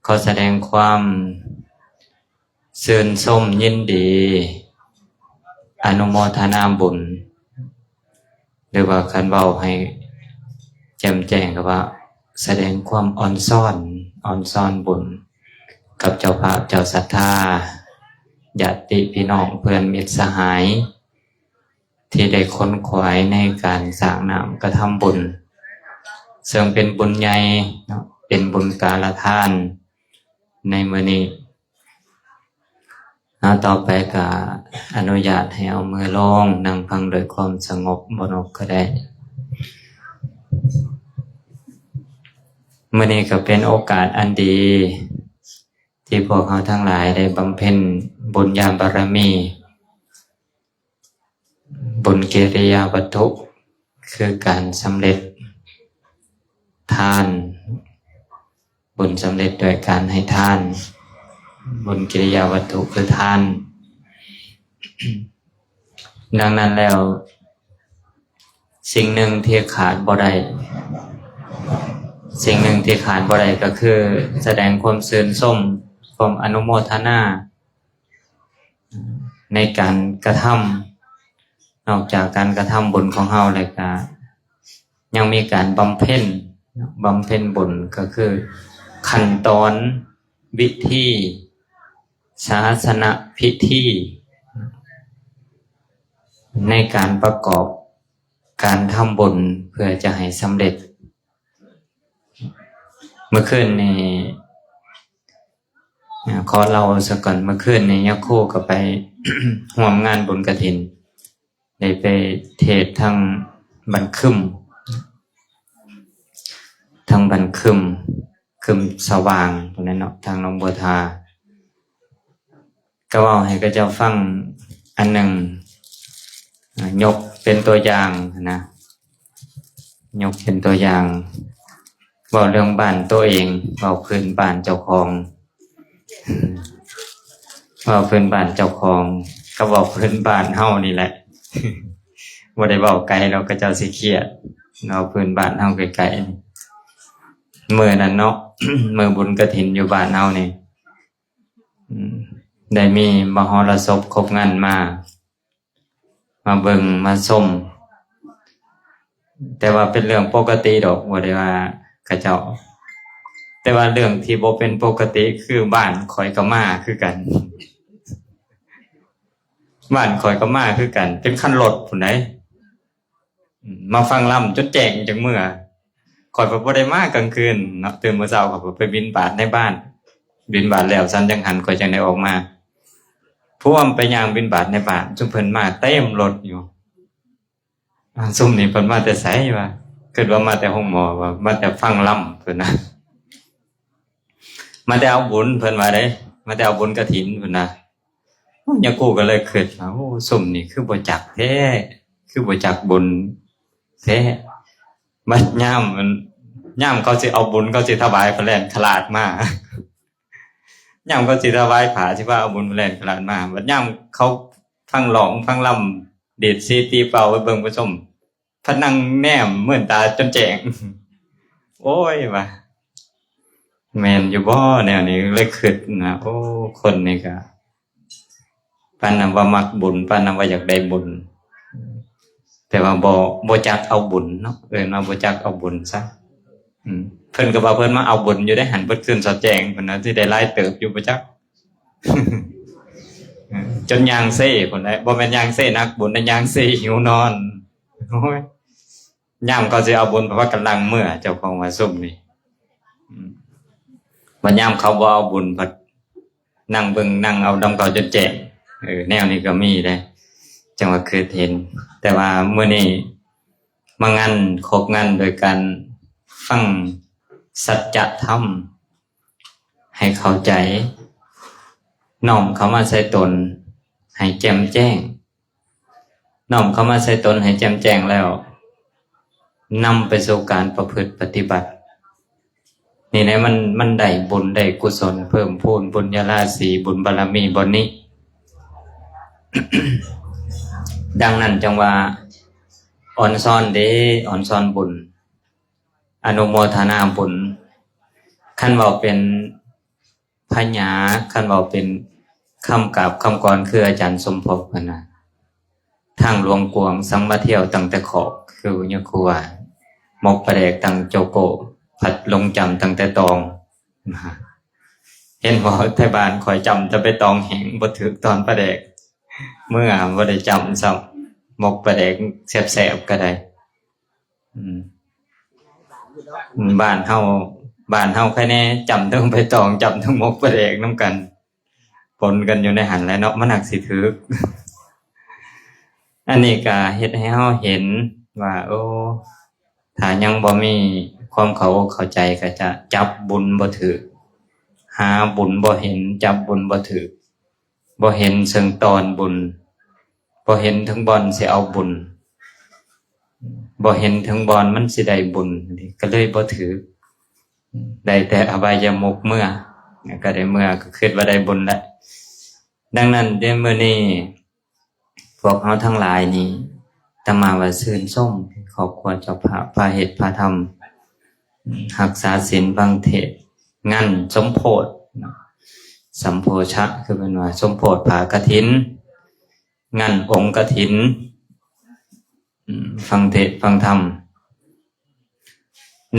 ຂໍສະແດງຄວາມຊື່ນຊົມຍິນດີ ອະນຸໂມທະນາບຸນ ຫຼືວ່າຄັນເວົ້າໃຫ້ແຈ່ມແຈ້ງກໍວ່າ ສະແດງຄວາມອອນຊອນ, ອອນຊອນບຸນກັບເຈົ້າພາບເຈົ້າສັດທາ, ຍາດຕິພີ່ນ້ອງເພື່ອນມິດສະຫາຍ ທີ່ໄດ້ຂົນຂວາຍໃນການສ້າງນ້ຳກະທຳບຸນ ເຊິ່ງເປັນບຸນໃຫຍ່ເນາະ, ເປັນບຸນກາລະທານໃນມື້ນີ້ເນາະ. ຕໍ່ໄປກະອະນຸຍາດໃຫ້ເອົາມືລົງ ນັ່ງຟັງດ້ວຍຄວາມສະຫງົບ ບໍ່ນົບກໍໄດ້. ມື້ນີ້ກໍເປັນໂອກາດອັນດີ ທີ່ພວກເຮົາທັງຫຼາຍໄດ້ບຳເພັນບຸນຍາບາລະມີ ບຸນກິລິຍາວັດຖຸ ຄືການສຳເລັດທານ, ບຸນສຳເລັດດ້ວຍການໃຫ້ທານ, ບຸນກິລິຍາວັດຖຸຄືທານ. ດັ່ງນັ້ນແລ້ວ ສິ່ງໜຶ່ງທີ່ຂາດບໍ່ໄດ້, ສິ່ງໜຶ່ງທີ່ຂາດບໍ່ໄດ້ກໍຄືສະແດງຄວາມຊື່ນຊົມ, ຄວາມອະນຸໂມທະນາ ໃນການກະທຳ, ນອກຈາກການກະທຳບຸນຂອງເຮົາແລ້ວກະຍັງມີການບຳເພັນ, ບຳເພັນບຸນກໍຄືຂັ້ນຕອນ, ວິທີ, ສາສະນະພິທີ ໃນການປະກອບການທຳບຸນເພື່ອຈະໃຫ້ສຳເລັດ. ມື້ຄືນນີ້ ອາ ຂໍເລົ່າຊະກ່ອນ, ມື້ຄືນນີ້ຍາຄູກໍໄປ ຮ່ວມງານບຸນກະຖິນ, ໄດ້ໄປເທດທາງບ້ານຄຶມ, ທາງບ້ານຄຶມ, ຄຶມສະຫວ່າງພຸ້ນແຫຼະເນາະ, ທາງໜອງບົວທາ. ກໍເວົ້າໃຫ້ເຂົາເຈົ້າຟັງອັນໜຶ່ງ, ຍົກເປັນຕົວຢ່າງນະ, ຍົກເປັນຕົວຢ່າງ, ເວົ້າເລື່ອງບ້ານໂຕເອງ, ເວົ້າພື້ນບ້ານເຈົ້າຂອງ, ເວົ້າພື້ນບ້ານເຈົ້າຂອງ ກັບເວົ້າພື້ນບ້ານເຮົານີ້ແຫຼະ, ບໍ່ໄດ້ເວົ້າໄກດອກ ເຂົາເຈົ້າຊິຄຽດ, ເວົ້າພື້ນບ້ານເຮົາໃກ້ໆ. ມື້ນັ້ນເນາະ, ມື້ບຸນກະຖິນຢູ່ບ້ານເຮົານີ້ ອືມ ໄດ້ມີມະຫໍລະສົບຄົບງັນມາ, ມາເບິ່ງມາຊົມ, ແຕ່ວ່າເປັນເລື່ອງປົກກະຕິດອກ, ບໍ່ໄດ້ວ່າເຂົາເຈົ້າ, ແຕ່ວ່າເລື່ອງທີ່ບໍ່ເປັນປົກກະຕິຄືບ້ານຂ້ອຍກໍມາຄືກັນ, ບ້ານຂ້ອຍກໍມາຄືກັນ, ເປັນຄັນລົດພຸ້ນໃດ. ອືມ ມາຟັງລຳຈົນແຈ້ງຈັ່ງເມືອ. ຂ້ອຍກໍບໍ່ໄດ້ມາກາງຄືນເນາະ, ຕື່ນມື້ເຊົ້າຂ້ອຍກໍໄປບິນບາດໃນບ້ານ, ບິນບາດແລ້ວຊັ້ນຈັ່ງຫັ້ນຂ້ອຍຈັ່ງໄດ້ອອກມາ. ພວມໄປຍ່າງບິນບາດໃນບ້ານ, ຊຸມເພິ່ນມາເຕັມລົດຢູ່. ອາ ຊຸມນີ້ເພິ່ນມາແຕ່ໃສວະ? ຄິດວ່າມາແຕ່ໂຮງໝໍ, ວ່າມາແຕ່ຟັງລຳເພິ່ນນະ. ມາແຕ່ເອົາບຸນເພິ່ນວ່າເດ້, ມາແຕ່ເອົາບຸນກະຖິນເພິ່ນນະ. ໂອ້ ຍາກູກໍເລີຍຄິດວ່າ ໂອ້ ຊຸມນີ້ຄືບໍ່ຈັກແທ້, ຄືບໍ່ຈັກບຸນແທ້. ບັດຍາມ ຍາມເຂົາຊິເອົາບຸນ ເຂົາຊິຖວາຍ ເພິ່ນແລ່ນຂະຫຼາດມາ, ຍາມເຂົາຊິຖວາຍຜ້າ ຊິພາເອົາບຸນ ເພິ່ນແລ່ນຂະຫຼາດມາ. ບັດຍາມເຂົາຟັງຮ້ອງຟັງລຳ ດີດສີຕີເປົ່າ ໄປເບິ່ງໄປຊົມ ພັດນັ່ງແນມມື່ນຕາຈົນແຈ້ງ. ໂອ້ຍ ວ່າ ແມ່ນຢູ່ບໍ່ແນວນີ້? ເລີຍຄິດນະ, ໂອ້ ຄົນນີ້ກະ ປານນັ້ນວ່າມັກບຸນ, ປານນັ້ນວ່າຢາກໄດ້ບຸນ, ແຕ່ວ່າບໍ່ ບໍ່ຈັກເອົາບຸນເນາະ, ເອີ້ນວ່າບໍ່ຈັກເອົາບຸນຊະ. ອືມ ເພິ່ນກໍວ່າເພິ່ນມາເອົາບຸນຢູ່ເດ້ຫັ້ນ, ເບິດຄືນສອດແຈ້ງພຸ້ນນະ, ຊິໄດ້ຫຼາຍເຕີບຢູ່ບໍ່ຈັກ. ເອີ ຈົນຍ່າງເຊພຸ້ນແຫຼະ, ບໍ່ແມ່ນຍ່າງເຊນັກບຸນນະ, ຍ່າງເຊຫິວນອນ. ໂອ້ຍ ຍາມເຂົາຊິເອົາບຸນ ເພິ່ນພາກັນຫຼັ່ງເມືອ, ເຈົ້າຂອງວ່າຊຸມນີ້. ອືມ ບັດຍາມເຂົາບໍ່ເອົາບຸນ ພັດນັ່ງເບິ່ງນັ່ງເອົານຳເຂົາຈົນແຈ້ງ. ເອີ ແນວນີ້ກໍມີເດ້, ຈັ່ງວ່າຄິດເຫັນ. ແຕ່ວ່າມື້ນີ້ມາງັນ ຄົບງັນໂດຍການຟັງສັດຈະທຳ ໃຫ້ເຂົ້າໃຈ, ນ້ອມເຂົ້າມາໃສ່ຕົນໃຫ້ແຈ່ມແຈ້ງ, ນ້ອມເຂົ້າມາໃສ່ຕົນໃຫ້ແຈ່ມແຈ້ງແລ້ວ ນຳໄປສູ່ການປະພຶດປະຕິບັດ. ນີ້ແຫຼະ ມັນ ມັນໄດ້ບຸນໄດ້ກຸສົນ ເພີ່ມພູນບຸນຍາລາສີ ບຸນບາລະມີບ່ອນນີ້. ດັ່ງນັ້ນຈັ່ງວ່າ ອອນຊອນເດ້ ອອນຊອນບຸນ ອະນຸໂມທະນາບຸນ. ຄັນເວົ້າເປັນ ພະຍາ ຄັນເວົ້າເປັນຄຳກາບຄຳກອນ ຄືອາຈານສົມພອບຫັ້ນນະ ທາງຫຼວງກວ້າງ ສັງມາທ່ຽວຕັ້ງແຕ່ຄອກ ຄືຍາຄູວ່າ ໝົກປາແດກຕັ້ງໂຈໂກ້ ພັດຫຼົງຈຳຕັ້ງແຕ່ຕອງ. ເຫັນບໍ່ ໄທບ້ານຂ້ອຍຈຳແຕ່ໄປຕອງແຫ້ງ ບໍ່ຖືກຕອນປາແດກ ເມື່ອບໍ່ໄດ້ຈຳຊ້ຳ ໝົກປາແດກແຊບໆກໍໄດ້. ອືມ ບ້ານເຮົາ ບ້ານເຮົາໃຄແດ່ ຈຳເຖິງໃບຕອງ ຈຳເຖິງໝົກປາແດກນຳກັນ ປົນກັນຢູ່ໃນຫັ້ນແຫຼະເນາະ ມັນຫາກຊິຖືກ. ອັນນີ້ກະເຮັດໃຫ້ເຮົາເຫັນວ່າ ໂອ້ ຖ້າຍັງບໍ່ມີຄວາມເຂົ້າອົກເຂົ້າໃຈ ກະຈະຈັບບຸນບໍ່ຖືກ ຫາບຸນບໍ່ເຫັນ ຈັບບຸນບໍ່ຖືກ ບໍ່ເຫັນເຊິ່ງຕອນບຸນ ບໍ່ເຫັນເຖິງບ່ອນຊິເອົາບຸນ ບໍ່ເຫັນເຖິງບ່ອນມັນຊິໄດ້ບຸນ ກໍເລີຍບໍ່ຖືກ ໄດ້ແຕ່ອະບາຍະມຸກເມືອ ກໍໄດ້ເມືອ ກໍຄິດວ່າໄດ້ບຸນແລ້ວ. ດັ່ງນັ້ນເດ້ ມື້ນີ້ພວກເຮົາທັງຫຼາຍນີ້ ອາດຕະມາວ່າຊື່ນຊົມຄອບຄົວເຈົ້າພາບ ພາເຮັດພາທຳ ຮັກສາສິນ ຟັງເທດ ງານສົມໂພດເນາະ ສຳໂພຊະ ຄືເພິ່ນວ່າ ສົມໂພດຜ້າກະຖິນ ງານອົງກະຖິນ ອືມ ຟັງເທດຟັງທຳ.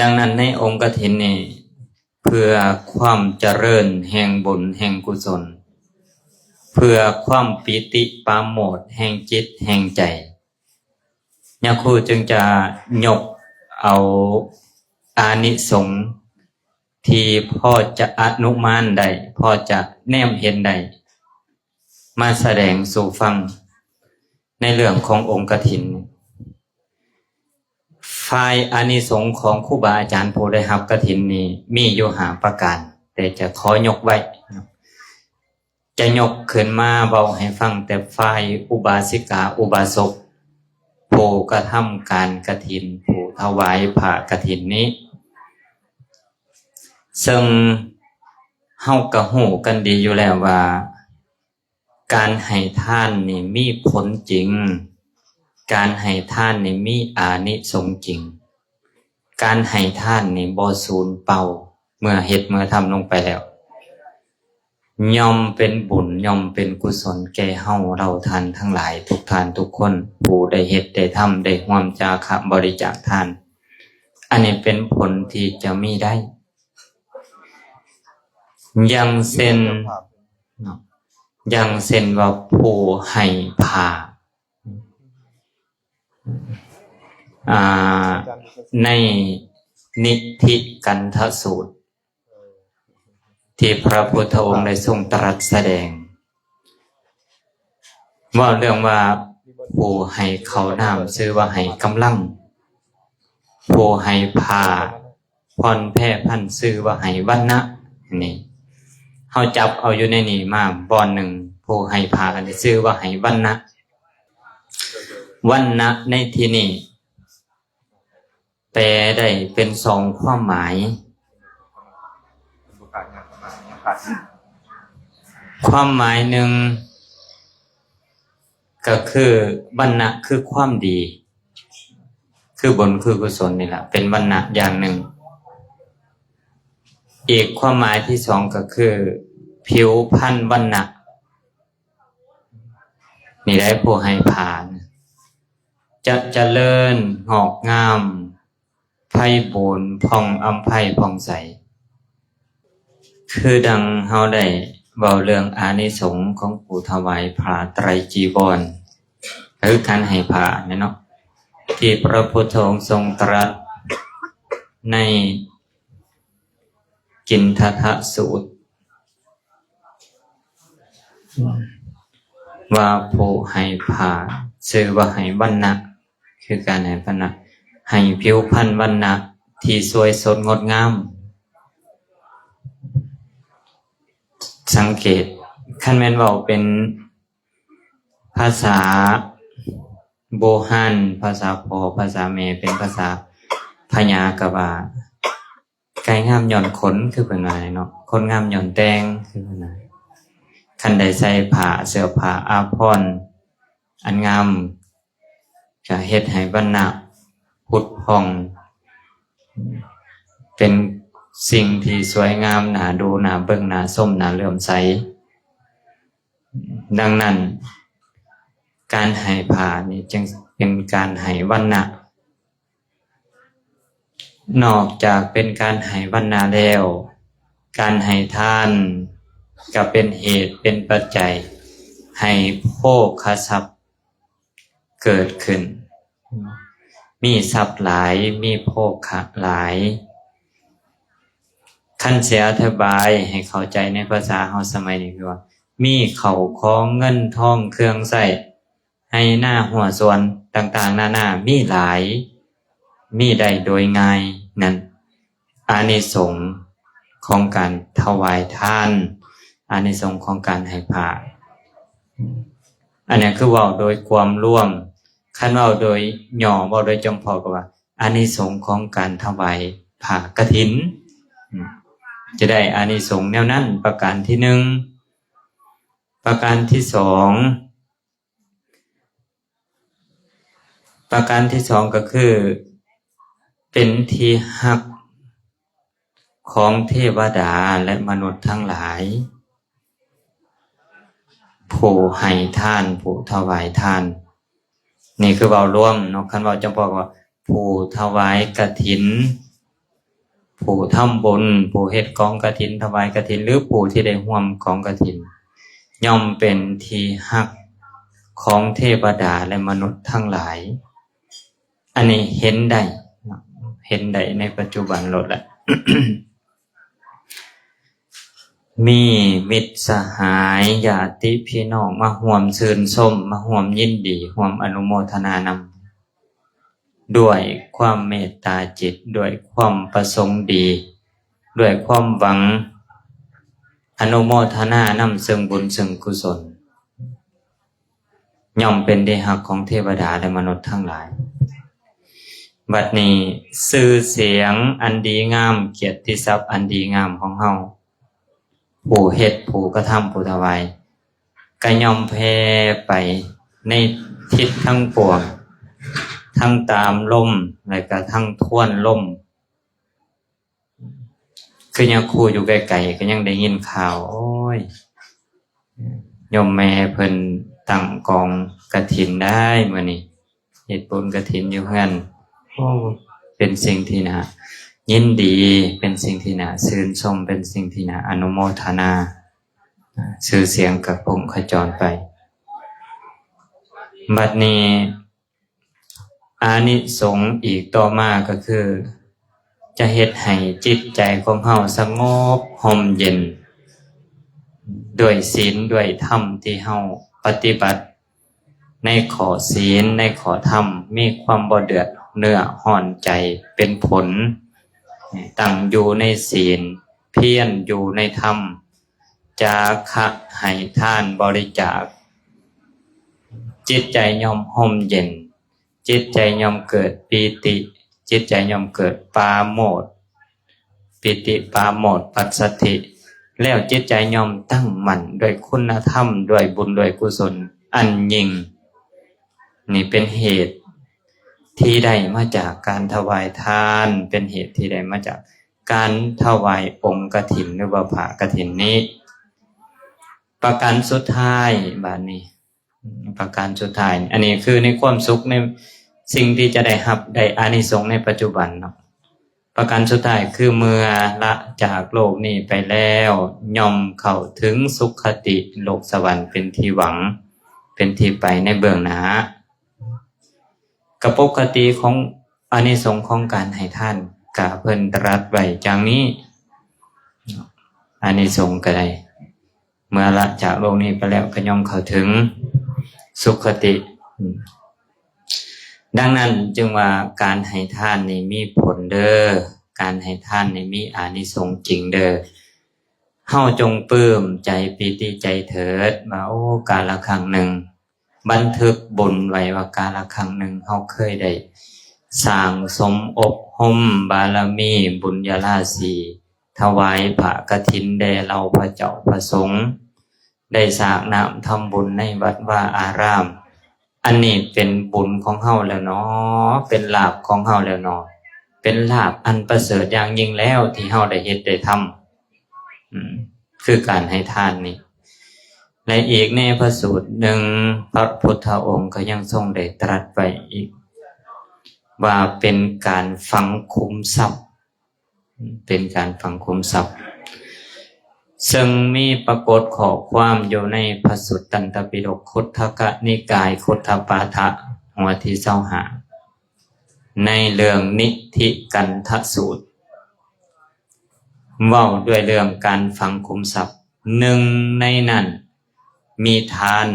ດັ່ງນັ້ນໃນອົງກະຖິນນີ້ ເພື່ອຄວາມຈະເລີນແຫ່ງບຸນແຫ່ງກຸສົນ ເພື່ອຄວາມປີຕິປາໂມດແຫ່ງຈິດແຫ່ງໃຈ ຍາຄູຈຶ່ງຈະຍົກເອົາອານິສົງທີ່ພໍຈະອະນຸມານໄດ້ ພໍຈະແນມເຫັນໄດ້ ມາສະແດງສູ່ຟັງ ໃນເລື່ອງຂອງອົງກະຖິນ. ຝ່າຍອານິສົງຂອງຄູບາອາຈານຜູ້ໄດ້ຮັບກະຖິນນີ້ ມີຢູ່ຫ້າປະການ ແຕ່ຈະຂໍຍົກໄວ້ ຈະຍົກຂຶ້ນມາເວົ້າໃຫ້ຟັງແຕ່ຝ່າຍອຸບາສິກາ ອຸບາສົກ ຜູ້ກະທຳການກະຖິນ ຜູ້ຖວາຍຜ້າກະຖິນນີ້ ເຊິ່ງເຮົາກະຮູ້ກັນດີຢູ່ແລ້ວວ່າ ການໃຫ້ທານນີ້ມີຜົນຈິງ, ການໃຫ້ທານນີ້ມີອານິສົງຈິງ, ການໃຫ້ທານນີ້ບໍ່ສູນເປົ່າ ເມື່ອເຮັດເມື່ອທຳລົງໄປແລ້ວ ຍ່ອມເປັນບຸນ ຍ່ອມເປັນກຸສົນແກ່ເຮົາເຫຼົ່າທ່ານທັງຫຼາຍ ທຸກທ່ານທຸກຄົນ ຜູ້ໄດ້ເຮັດໄດ້ທຳ ໄດ້ຮ່ວມຈາຄະບໍລິຈາກທານ ອັນນີ້ເປັນຜົນທີ່ຈະມີໄດ້ ຢ່າງເຊັ່ນເນາະ ຢ່າງເຊັ່ນວ່າຜູ້ໃຫ້ຜ້າ ອ່າ ໃນນິທິກັນທະສູດ ທີ່ພະພຸດທະອົງໄດ້ຊົງຕະລັດສະແດງ ເວົ້າເລື່ອງວ່າ ຜູ້ໃຫ້ເຂົ້ານ້ຳຊື່ວ່າໃຫ້ກຳລັງ, ຜູ້ໃຫ້ຜ້າ ຜ່ອນແຜ່ພັນຊື່ວ່າໃຫ້ວັນນະ. ນີ້ ເຮົາຈັບເອົາຢູ່ໃນນີ້ມາບ່ອນໜຶ່ງ ຜູ້ໃຫ້ຜ້ານີ້ຊື່ວ່າໃຫ້ວັນນະ. ວັນນະໃນທີ່ນີ້ ແປໄດ້ເປັນສອງຄວາມໝາຍ. ຄວາມໝາຍໜຶ່ງກໍຄືວັນນະຄືຄວາມດີ ຄືບຸນຄືກຸສົນນີ້ລະ ເປັນວັນນະຢ່າງໜຶ່ງ. ອີກຄວາມໝາຍທີສອງກໍຄືຜິວພັນວັນນະ. ນີ້ໄດ້ຜູ້ໃຫ້ຜ້ານະ ຈະຈະເລີນງອກງາມ ໄພບູນ ຜ່ອງອຳໄພຜ່ອງໃສ. ຄືດັ່ງເຮົາໄດ້ເວົ້າເລື່ອງອານິສົງຂອງຜູ້ຖວາຍຜ້າໄຕຣຈີວອນ ຄືການໃຫ້ຜ້ານີ້ເນາະ ທີ່ພະພຸດທະອົງຊົງຕະລັດໃນ ກິນທະທະສູດ ວ່າຜູ້ໃຫ້ຜ້າຊື່ວ່າໃຫ້ວັນນະ ຄືການໃຫ້ວັນນະ ໃຫ້ຜິວພັນວັນນະທີ່ສວຍສົດງົດງາມ. ສັງເກດ ຄັນແມ່ນເວົ້າເປັນພາສາບູຮານ ພາສາພໍ່ພາສາແມ່ ເປັນພາສາພະຍາກະວ່າ ໄກ່ງາມຍ້ອນຂົນ ຄືເພິ່ນວ່າເນາະ ຄົນງາມຍ້ອນແຕ່ງ ຄືເພິ່ນວ່າ ຄັນໄດ້ໃສ່ຜ້າ ເສື້ອຜ້າອາພອນອັນງາມ ຈະເຮັດໃຫ້ວັນນະຜຸດຜ່ອງ ເປັນ ສິ່ງທີ່ສວຍງາມ ໜ້າດູ ໜ້າເບິ່ງ ໜ້າຊົມ ໜ້າເຫຼື້ອມໃສ. ດັ່ງນັ້ນ ການໃຫ້ຜ້ານີ້ຈຶ່ງເປັນການໃຫ້ວັນນະ. ນອກຈາກເປັນການໃຫ້ວັນນະແລ້ວ, ການໃຫ້ທານກໍເປັນເຫດເປັນປັດໄຈໃຫ້ໂພຄະຊັບເກີດຂຶ້ນ, ມີຊັບຫຼາຍ, ມີໂພຄະຫຼາຍ. ຄັນຊິອະທິບາຍໃຫ້ເຂົ້າໃຈໃນພາສາເຮົາສະໄໝນີ້ ຄືວ່າ ມີເຂົ້າຂອງເງິນທອງເຄື່ອງໃຊ້ ໄຮ່ນາຮົ້ວສວນຕ່າງໆນານາ ມີຫຼາຍ, ມີໄດ້ໂດຍງ່າຍ. ນັ້ນອານິສົງຂອງການຖວາຍທານ, ອານິສົງຂອງການໃຫ້ຜ້າ. ອັນນີ້ຄືເວົ້າໂດຍຄວາມລວມ, ຄັນເວົ້າໂດຍຫຍໍ້, ເວົ້າໂດຍຈຳເພາະກໍວ່າ ອານິສົງຂອງການຖວາຍຜ້າກະຖິນ, ຈະໄດ້ອານິສົງແນວນັ້ນ ປະການທີໜຶ່ງ. ປະການທີສອງ, ປະການທີສອງກໍຄື ເປັນທີ່ຮັກຂອງເທວະດາ ແລະ ມະນຸດທັງຫຼາຍ ຜູ້ໃຫ້ທານ, ຜູ້ຖວາຍທານ. ນີ້ຄືເວົ້າລວມເນາະ, ຄັນເວົ້າຈຳເພາະກໍວ່າ ຜູ້ຖວາຍກະຖິນ, ຜູ້ທຳບຸນ, ຜູ້ເຮັດກອງກະຖິນ, ຖວາຍກະຖິນ ຫຼື ຜູ້ທີ່ໄດ້ຮ່ວມກອງກະຖິນ ຍ່ອມເປັນທີ່ຮັກຂອງເທວະດາ ແລະ ມະນຸດທັງຫຼາຍ. ອັນນີ້ເຫັນໄດ້ເນາະ, ເຫັນໄດ້ໃນປັດຈຸບັນໂລດລະ. ມີມິດສະຫາຍ ຍາດຕິພີ່ນ້ອງມາຮ່ວມຊື່ນຊົມ, ມາຮ່ວມຍິນດີ, ຮ່ວມອະນຸໂມທະນານຳ ດ້ວຍຄວາມເມດຕາຈິດ, ດ້ວຍຄວາມປະສົງດີ, ດ້ວຍຄວາມຫວັງອະນຸໂມທະນານຳເຊິ່ງບຸນເຊິ່ງກຸສົນ. ຍ່ອມເປັນທີ່ຮັກຂອງເທວະດາ ແລະ ມະນຸດທັງຫຼາຍ. ບັດນີ້ ຊື່ສຽງອັນດີງາມ, ກຽດຕິສັບອັນດີງາມຂອງເຮົາ, ຜູ້ເຮັດ, ຜູ້ກະທຳ, ຜູ້ຖວາຍ, ກະຍ່ອມແຜ່ໄປໃນທິດທັງປວງ, ທັງຕາມລົມ ແລະ ກະທັງທວນລົມ. ຄືຍາຄູຢູ່ໄກໆ ກໍຍັງໄດ້ຍິນຂ່າວ, ໂອ້ຍ ໂຍມແມ່ເພິ່ນຕັ້ງກອງກະຖິນໄດ້ມື້ນີ້, ເຮັດບຸນກະຖິນຢູ່ເຮືອນ. ໂອ້ ເປັນສິ່ງທີ່ໜ້າຍິນດີ, ເປັນສິ່ງທີ່ໜ້າຊື່ນຊົມ, ເປັນສິ່ງທີ່ໜ້າອະນຸໂມທະນາ. ຊື່ສຽງກະພົງຂະຈອນໄປ. ບັດນີ້ ອານິສົງອີກຕໍ່ມາກໍຄື ຈະເຮັດໃຫ້ຈິດໃຈຂອງເຮົາສະຫງົບຮົ່ມເຢັນ ດ້ວຍສິນດ້ວຍທຳທີ່ເຮົາປະຕິບັດໃນຂໍ້ສິນ ໃນຂໍ້ທຳ, ມີຄວາມບໍ່ເດືອດເນື້ອຮ້ອນໃຈເປັນຜົນ, ຕັ້ງຢູ່ໃນສິນ, ພຽນຢູ່ໃນທຳ, ຈາຄະ ໃຫ້ທານບໍລິຈາກ, ຈິດໃຈຍ່ອມຮົ່ມເຢັນ, ຈິດໃຈຍ່ອມເກີດປີຕິ, ຈິດໃຈຍ່ອມເກີດປາໂມດ, ປີຕິປາໂມດປັດສະທິ, ແລ້ວຈິດໃຈຍ່ອມຕັ້ງໝັ້ນດ້ວຍຄຸນນະທຳ, ດ້ວຍບຸນ, ດ້ວຍກຸສົນອັນຍິ່ງ. ນີ້ເປັນເຫດທີ່ໄດ້ມາຈາກການຖວາຍທານ, ເປັນເຫດທີ່ໄດ້ມາຈາກການຖວາຍອົງກະຖິນ ຫຼືວ່າຜ້າກະຖິນນີ້. ປະການສຸດທ້າຍບາດນີ້, ປະການສຸດທ້າຍ, ອັນນີ້ຄືໃນຄວາມສຸກ, ໃນສິ່ງທີ່ຈະໄດ້ຮັບ, ໄດ້ອານິສົງໃນປັດຈຸບັນເນາະ. ປະການສຸດທ້າຍຄື ເມື່ອລະຈາກໂລກນີ້ໄປແລ້ວ ຍ່ອມເຂົ້າເຖິງສຸຄະຕິໂລກສະຫວັນເປັນທີ່ຫວັງ, ເປັນທີ່ໄປໃນເບື້ອງໜ້າ. ກະປົກກະຕິຂອງອານິສົງຂອງການໃຫ້ທານ ກະເພິ່ນຕະລັດໄວ້ຈັ່ງນີ້, ອານິສົງກະໄດ້ ເມື່ອລະຈາກໂລກນີ້ໄປແລ້ວ ກະຍ່ອມເຂົ້າເຖິງສຸຄະຕິ. ດັ່ງນັ້ນຈຶ່ງວ່າ ການໃຫ້ທານນີ້ມີຜົນເດີ້, ການໃຫ້ທານນີ້ມີອານິສົງຈິງເດີ້. ເຮົາຈົ່ງປຶ້ມໃຈປີຕິໃຈເຖີດວ່າ ໂອ້ ກາລະຄັ້ງໜຶ່ງ ບັນທຶກບຸນໄວ້ວ່າ ກາລະຄັ້ງໜຶ່ງເຮົາເຄີຍໄດ້ສ້າງສົມອົບຮົມບາລະມີບຸນຍະລາສີ ຖວາຍຜ້າກະຖິນແດ່ເຫຼົ່າພະເຈົ້າພະສົງ, ໄດ້ສາກນ້ຳທຳບຸນໃນວັດວາອາຣາມ. ອັນນີ້ເປັນບຸນຂອງເຮົາແລ້ວເນາະ, ເປັນລາບຂອງເຮົາແລ້ວເນາະ, ເປັ ປັນລາບອັນປະເສີດຢ່າງຍິ່ງແລ້ວ ທີ່ເຮົາໄດ້ເຮັດໄດ້ທຳ ອືມ ຄືການໃຫ້ທານນີ້. ແລະ ອີກໃນພະສູດໜຶ່ງ ພະພຸດທະອົງກໍຍັງຊົງໄດ້ຕລັດໄວ້ອີກ ວ່າເປັນການຝັງຂຸມຊັບ ເປັນການຝັງຂຸມຊັບ ເຊິ່ງມີປາກົດຂໍ້ຄວາມຢູ່ໃນພະສຸດຕັນຕະປິດົກ ຄຸດທະກະນິກາຍ ຄຸດທະປາຖະ ຫົວທີຊາວຫ້າ ໃນເລື່ອງນິທິກັນທະສູດ ເວົ້າດ້ວຍເລື່ອງການຝັງຂຸມຊັບ. ໜຶ່ງໃນນັ້ນມີທານ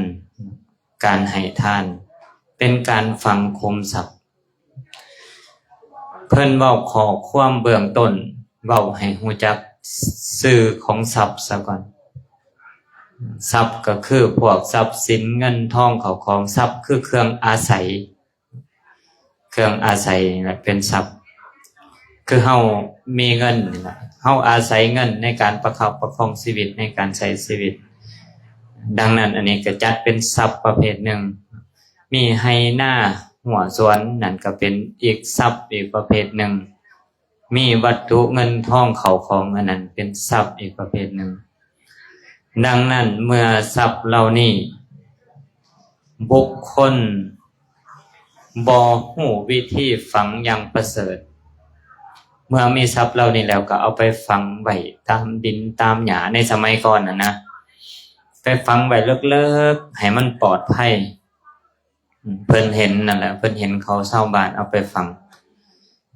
ການໃຫ້ທານ ເປັນການຝັງຂຸມຊັບ. ເພິ່ນເວົ້າຂໍ້ຄວາມເບື້ອງຕົ້ນ ເວົ້າໃຫ້ຮູ້ຈັກຊື່ຂອງຊັບສາກ່ອນ. ຊັບກໍຄືພວກຊັບສິນເງິນທອງເຂົ້າຂອງ, ຊັບຄືເຄື່ອງອາໄສ, ເຄື່ອງອາໄສແຫຼະເປັນຊັບ. ຄືເຮົາມີເງິນນີ້ລະ, ເຮົາອາໄສເງິນໃນການປະຄັບປະຄອງຊີວິດ, ໃນການໃຊ້ຊີວິດ. ດັ່ງນັ້ນ ອັນນີ້ກໍຈັດເປັນຊັບປະເພດໜຶ່ງ. ມີໄຮ່ນາຮົ້ວສວນ ນັ້ນກໍເປັນອີກຊັບອີກປະເພດໜຶ່ງ. ມີວັດຖຸເງິນທອງເຂົ້າຂອງ ອັນນັ້ນເປັນຊັບອີກປະເພດໜຶ່ງ. ດັ່ງນັ້ນ ເມື່ອຊັບເຫຼົ່ານີ້ ບຸກຄົນບໍ່ຮູ້ວິທີຝັງຢ່າງປະເສີດ, ເມື່ອມີຊັບເຫຼົ່ານີ້ແລ້ວ ກໍເອົາໄປຝັງໄວ້ຕາມດິນຕາມຫຍ້າ ໃນສະໄໝກ່ອນຫັ້ນນະ, ໄປຝັງໄວ້ເລິກໆ ໃຫ້ມັນປອດໄພ. ເພິ່ນເຫັນນັ້ນແຫຼະ, ເພິ່ນເຫັນເຂົາຊາວບ້ານເອົາໄປຝັງ,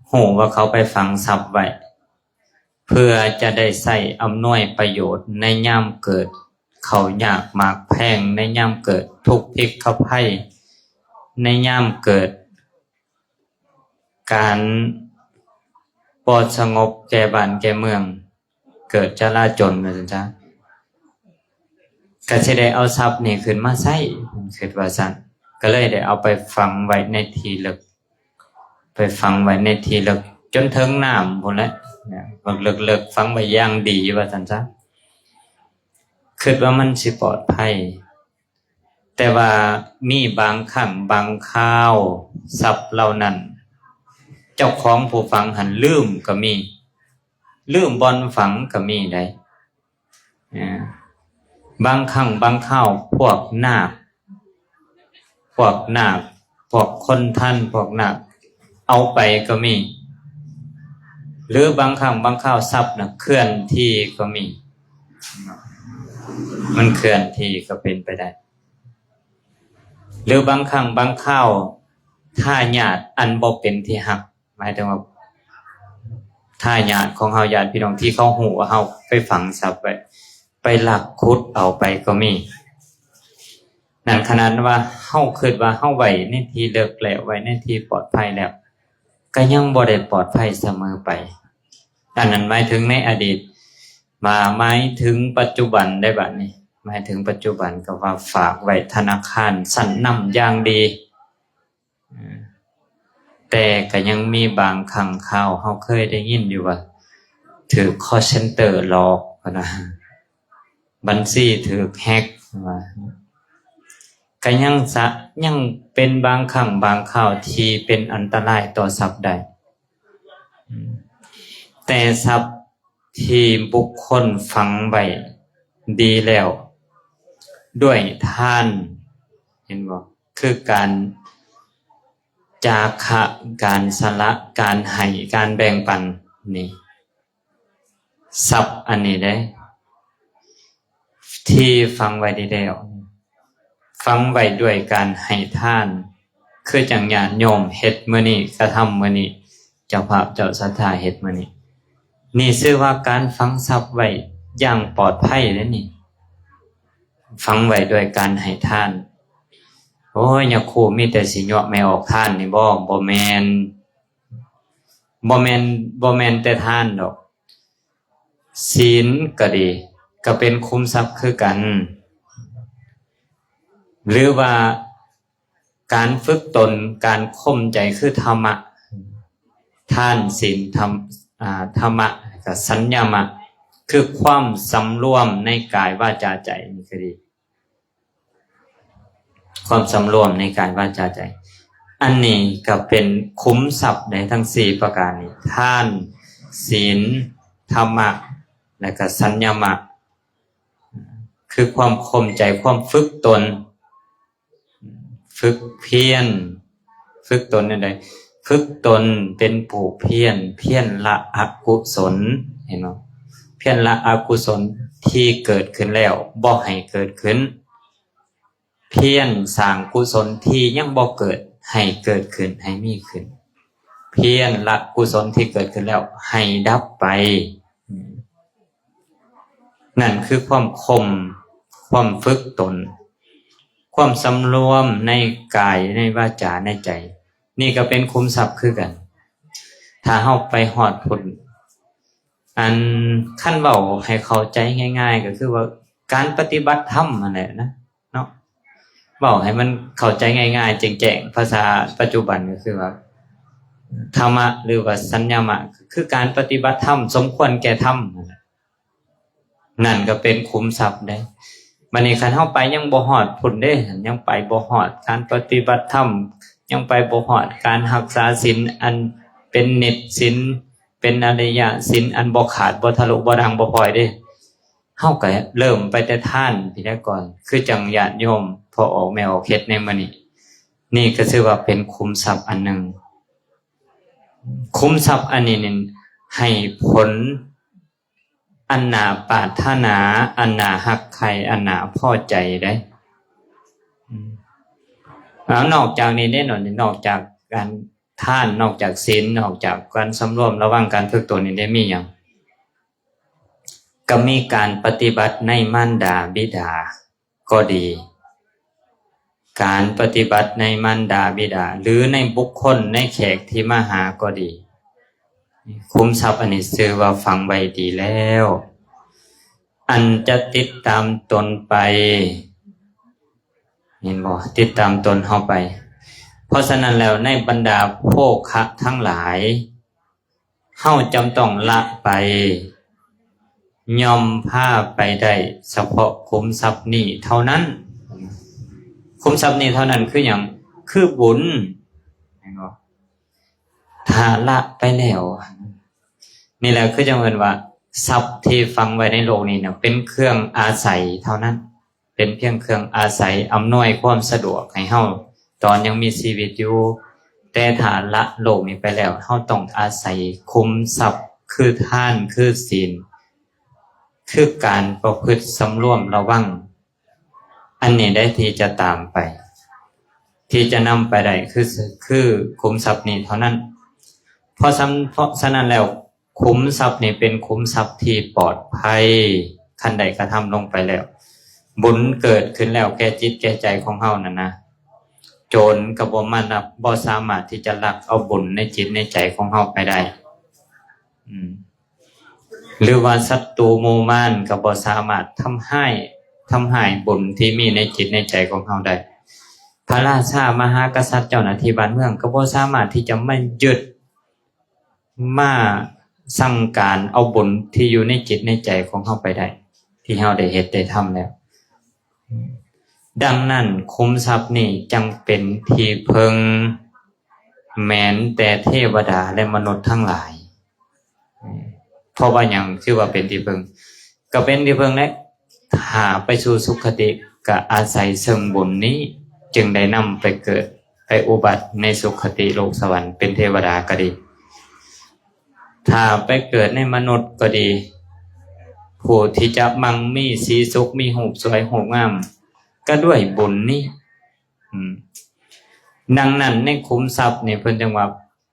ຮູ້ວ່າເຂົາໄປຝັງຊັບໄວ້ ເພື່ອຈະໄດ້ໃຊ້ອຳນວຍປະໂຫຍດໃນຍາມເກີດເຂົ້າຍາກໝາກແພງ, ໃນຍາມເກີດທຸກພິກຂະໄພ, ໃນຍາມເກີດການບໍ່ສະຫງົບແກ່ບ້ານແກ່ເມືອງ. ເກີດຈະລາຈົນວ່າຊັ້ນຊະ, ກະຊິໄດ້ເອົາຊັບນີ້ຂຶ້ນມາໃຊ້, ເພິ່ນຄິດວ່າຊັ້ນ, ກະເລີຍໄດ້ເອົາໄປຝັງໄວ້ໃນທີ່ເລິກ, ໄປຝັງໄວ້ໃນທີ່ເລິກຈົນເຖິງນ້ຳພຸ້ນແຫຼະ, ເລິກໆ ຝັງໄວ້ຢ່າງດີວ່າຊັ້ນຊະ, ຄິດວ່າມັນຊິປອດໄພ. ແຕ່ວ່າມີບາງຄັ້ງບາງຄາວ ຊັບເຫຼົ່ານັ້ນ ເຈົ້າຂອງຜູ້ຝັງຫັ້ນລືມກໍມີ, ລືມບ່ອນຝັງກໍມີໄດ໋. ເອີ ບາງຄັ້ງບາງຄາວພວກນາກ, ພວກນາກ, ພວກຄົນທັນ, ພວກນາກ ເອົາໄປກໍມີ ຫຼືບາງຄັ້ງບາງຄາວຊັບນະເຄື່ອນທີ່ກໍມີ, ມັນເຄື່ອນທີ່ກໍເປັນໄປໄດ້ ຫຼືບາງຄັ້ງບາງຄາວທາຍາດອັນບໍ່ເປັນທີ່ຮັກ, ໝາຍເຖິງວ່າທາຍາດຂອງເຮົາ, ຍາດພີ່ນ້ອງທີ່ເຂົາຮູ້ວ່າເຮົາໄປຝັງຊັບໄວ້, ໄປລັກຂຸດເອົາໄປກໍມີ. ນັ້ນຂະໜາດວ່າເຮົາຄິດວ່າເຮົາໄວ້ໃນທີ່ເລິກແລ້ວ, ໄວ້ໃນທີ່ປອດໄພແລ້ວ, ກໍຍັງບໍ່ໄດ້ປອດໄພສະເໝີໄປ. ອັນນັ້ນໝາຍເຖິງໃນອະດີດ, ວ່າໝາຍເຖິງປັດຈຸບັນໄດ໋ບາດນີ້, ໝາຍເຖິງປັດຈຸບັນກໍວ່າຝາກໄວ້ທະນາຄານຊັ້ນນຳຢ່າງດີ. ແຕ່ກໍຍັງມີບາງຄັ້ງຄາວເຮົາເຄີຍໄດ້ຍິນຢູ່ວ່າຖືກຄໍເຊັນເຕີຫຼອກຫັ້ນນະ, ບັນຊີຖືກແຮັກວ່າ, ກໍຍັງສະ ຍັງເປັນບາງຄັ້ງບາງຄາວທີ່ເປັນອັນຕະລາຍຕໍ່ຊັບໄດ້. ແຕ່ຊັບທີ່ບຸກຄົນຝັງໄວ້ດີແລ້ວດ້ວຍທານ, ເຫັນບໍ່? ຄືການຈາຄະ, ການສະຫຼະ, ການໃຫ້, ການແບ່ງປັນນີ້. ຊັບອັນນີ້ເດ້ ທີ່ຝັງໄວ້ດີແລ້ວ, ຝັງໄວ້ດ້ວຍການໃຫ້ທານ, ຄືຈັ່ງຍາດໂຍມເຮັດມື້ນີ້, ກະທຳມື້ນີ້, ເຈົ້າພາບເຈົ້າສັດທາເຮັດມື້ນີ້, ນີ້ຊື່ວ່າການຝັງຊັບໄວ້ຢ່າງປອດໄພເດ້ນີ້, ຝັງໄວ້ດ້ວຍການໃຫ້ທານ. ໂອ້ຍ ຍາຄູມີແຕ່ຊິຍົວະແມ່ອອກທານນີ້ບໍ? ບໍ່ແມ່ນ. ບໍ່ແມ່ນ, ບໍ່ແມ່ນແຕ່ທານດອກ, ສິນກໍດີ ກໍເປັນຂຸມຊັບຄືກັນ, ຫຼືວ່າການຝຶກຕົນ, ການຂົ່ມໃຈ ຄືທຳມະ, ທານ, ສິນ, ທຳ, ອາ, ທຳມະ ແລ້ວກໍສັນຍະມະ ຄືຄວາມສຳລວມໃນກາຍ ວາຈາ ໃຈນີ້ກໍດີ. ຄວາມສຳລວມໃນກາຍ ວາຈາ ໃຈ. ອັນນີ້ກໍເປັນຂຸມຊັບໃນທັງສີ່ປະການນີ້ ທານ, ສິນ, ທຳມະ ແລະກໍສັນຍະມະ ຄືຄວາມຂົ່ມໃຈ, ຄວາມຝຶກຕົນ, ຝຶກພຽນ, ຝຶກຕົນແນວໃດ? ຝຶກຕົນເປັນຜູ້ພຽນ, ພຽນລະອະກຸສົນ, ເຫັນບໍ່? ພຽນລະອະກຸສົນທີ່ເກີດຂຶ້ນແລ້ວ ບໍ່ໃຫ້ເກີດຂຶ້ນ. ພຽນສ້າງກຸສົນທີ່ຍັງບໍ່ເກີດໃຫ້ເກີດຂຶ້ນ, ໃຫ້ມີຂຶ້ນ. ພຽນລະກຸສົນທີ່ເກີດຂຶ້ນແລ້ວໃຫ້ດັບໄປ. ນັ້ນຄືຄວາມຂົ່ມ, ຄວາມຝຶກຕົນ, ຄວາມສຳລວມໃນກາຍ, ໃນວາຈາ, ໃນໃຈ. ນີ້ກໍເປັນຂຸມຊັບຄືກັນ. ຖ້າເຮົາໄປຮອດພຸ້ນ, ອັນ ຄັນເວົ້າໃຫ້ເຂົ້າໃຈງ່າຍໆ ກໍຄືວ່າການປະຕິບັດທຳຫັ້ນແຫຼະນະ ເນາະ. ເວົ້າໃຫ້ມັນເຂົ້າໃຈງ່າຍໆ ແຈ້ງໆ ພາສາປັດຈຸບັນກໍຄືວ່າ ທຳມະ ຫຼືວ່າສັນຍະມະ ຄືການປະຕິບັດທຳ ສົມຄວນແກ່ທຳນັ້ນແຫຼະ. ນັ້ນກໍເປັນຂຸມຊັບເດ້. ບັດນີ້ຄັນເຮົາໄປຍັງບໍ່ຮອດພຸ້ນເດ້, ຍັງໄປບໍ່ຮອດການປະຕິບັດທຳ, ຍັງໄປບໍ່ຮອດການຮັກສາສິນອັນເປັນນິດສິນ, ເປັນອະລິຍະສິນອັນບໍ່ຂາດ, ບໍ່ທະລຸ, ບໍ່ດ່າງ, ບໍ່ຜ່ອຍເດ້. ເຮົາກໍເລີ່ມໄປແຕ່ທານພີ້ແຫຼະກ່ອນ, ຄືຈັ່ງຍາດໂຍມພໍ່ອອກແມ່ອອກເຮັດໃນມື້ນີ້. ນີ້ກໍຊື່ວ່າເປັນຂຸມຊັບອັນໜຶ່ງ. ຂຸມຊັບອັນນີ້ນີ້ໃຫ້ຜົນອັນໜ້າປາດຖະໜາ, ອັນໜ້າຮັກໃຄ່, ອັນໜ້າພໍໃຈເດ້. ອືມ ແລ້ວນອກຈາກນີ້ເດ້ເນາະ, ນອກຈາກການທານ, ນອກຈາກສິນ, ນອກຈາກການສຳລວມລະວັງ, ການຝຶກຕົນນີ້ເດ້ ມີຫຍັງ? ກໍມີການປະຕິບັດໃນມານດາບິດາກໍດີ, ການປະຕິບັດໃນມານດາບິດາ ຫຼື ໃນບຸກຄົນໃນແຂກທີ່ມາຫາກໍດີ, ຂຸມຊັບອັນນີ້ຊື່ວ່າຝັງໄວ້ດີແລ້ວ, ອັນຈະຕິດຕາມຕົນໄປ, ເຫັນບໍ່? ຕິດຕາມຕົນເຮົາໄປ. ເພາະສະນັ້ນແລ້ວ ໃນບັນດາໂພຄະທັງຫຼາຍ, ເຮົາຈຳຕ້ອງລະໄປ, ຍ່ອມພາໄປໄດ້ສະເພາະຂຸມຊັບນີ້ເທົ່ານັ້ນ. ຂຸມຊັບນີ້ເທົ່ານັ້ນຄືຫຍັງ? ຄືບຸນ. ເຫັນບໍ່? ຖ້າລະໄປແລ້ວ, ນີ້ແຫຼະ ຄືຈັ່ງເອີ້ນວ່າ ຊັບທີ່ຝັງໄວ້ໃນໂລກນີ້ນະ ເປັນເຄື່ອງອາໄສເທົ່ານັ້ນ. ເປັນພຽງເຄື່ອງອາໄສອຳນວຍຄວາມສະດວກໃຫ້ເຮົາຕອນຍັງມີຊີວິດຢູ່, ແຕ່ຖ້າລະໂລກນີ້ໄປແລ້ວ, ເຮົາຕ້ອງອາໄສຂຸມຊັບຄືທານ, ຄືສິນ, ຄືການປະພຶດສຳລວມລະວັງ. ອັນນີ້ໄດ້ທີ່ຈະຕາມໄປ, ທີ່ຈະນຳໄປໄດ້ຄື, ຄືຂຸມຊັບນີ້ເທົ່ານັ້ນ. ເພາະສຳ, ເພາະສະນັ້ນແລ້ວ, ຂຸມຊັບນີ້ເປັນຂຸມຊັບທີ່ປອດໄພ, ຄັນໄດ້ກະທຳລົງໄປແລ້ວ, ບຸນເກີດຂຶ້ນແລ້ວແກ່ຈິດແກ່ໃຈຂອງເຮົານັ້ນນະ, ໂຈນກໍບໍ່ມາລັກ, ບໍ່ສາມາດທີ່ຈະລັກເອົາບຸນໃນຈິດໃນໃຈຂອງເຮົາໄປໄດ້. ອືມ ຫຼືວ່າສັດຕູໝູ່ມານກໍບໍ່ສາມາດທຳຮ້າຍ, ທຳຮ້າຍບຸນທີ່ມີໃນຈິດໃນໃຈຂອງເຮົາໄດ້. ພະລາຊາມະຫາກະສັດ, ເຈົ້າໜ້າທີ່ບ້ານເມືອງ ກໍບໍ່ສາມາດທີ່ຈະມາຍຶດ ມາສັ່ງການເອົາບຸນທີ່ຢູ່ໃນຈິດໃນໃຈຂອງເຮົາໄປໄດ້, ທີ່ເຮົາໄດ້ເຮັດໄດ້ທຳແລ້ວ. ດັ່ງນັ້ນ, ຂຸມຊັບນີ້ຈັ່ງເປັນທີ່ເພິ່ງແມ່ນແຕ່ເທວະດາ ແລະ ມະນຸດທັງຫຼາຍ. ເພາະວ່າຫຍັງ? ຄືວ່າເປັນທີ່ເພິ່ງ, ກໍເປັນທີ່ເພິ່ງແຫຼະ. ຖ້າໄປສູ່ສຸຄະຕິ ກໍອາໄສເຊິ່ງບຸນນີ້ ຈຶ່ງໄດ້ນຳໄປເກີດ ໄປອຸບັດໃນສຸຄະຕິໂລກສະຫວັນ ເປັນເທວະດາກໍດີ, ຖ້າໄປເກີດໃນມະນຸດກໍດີ, ຜູ້ທີ່ຈະມັ່ງມີສີສຸກ, ມີຮູບສວຍຮູບງາມ ກໍດ້ວຍບຸນນີ້. ອືມ ດັ່ງນັ້ນ ໃນຂຸມຊັບນີ້ ເພິ່ນຈຶ່ງວ່າ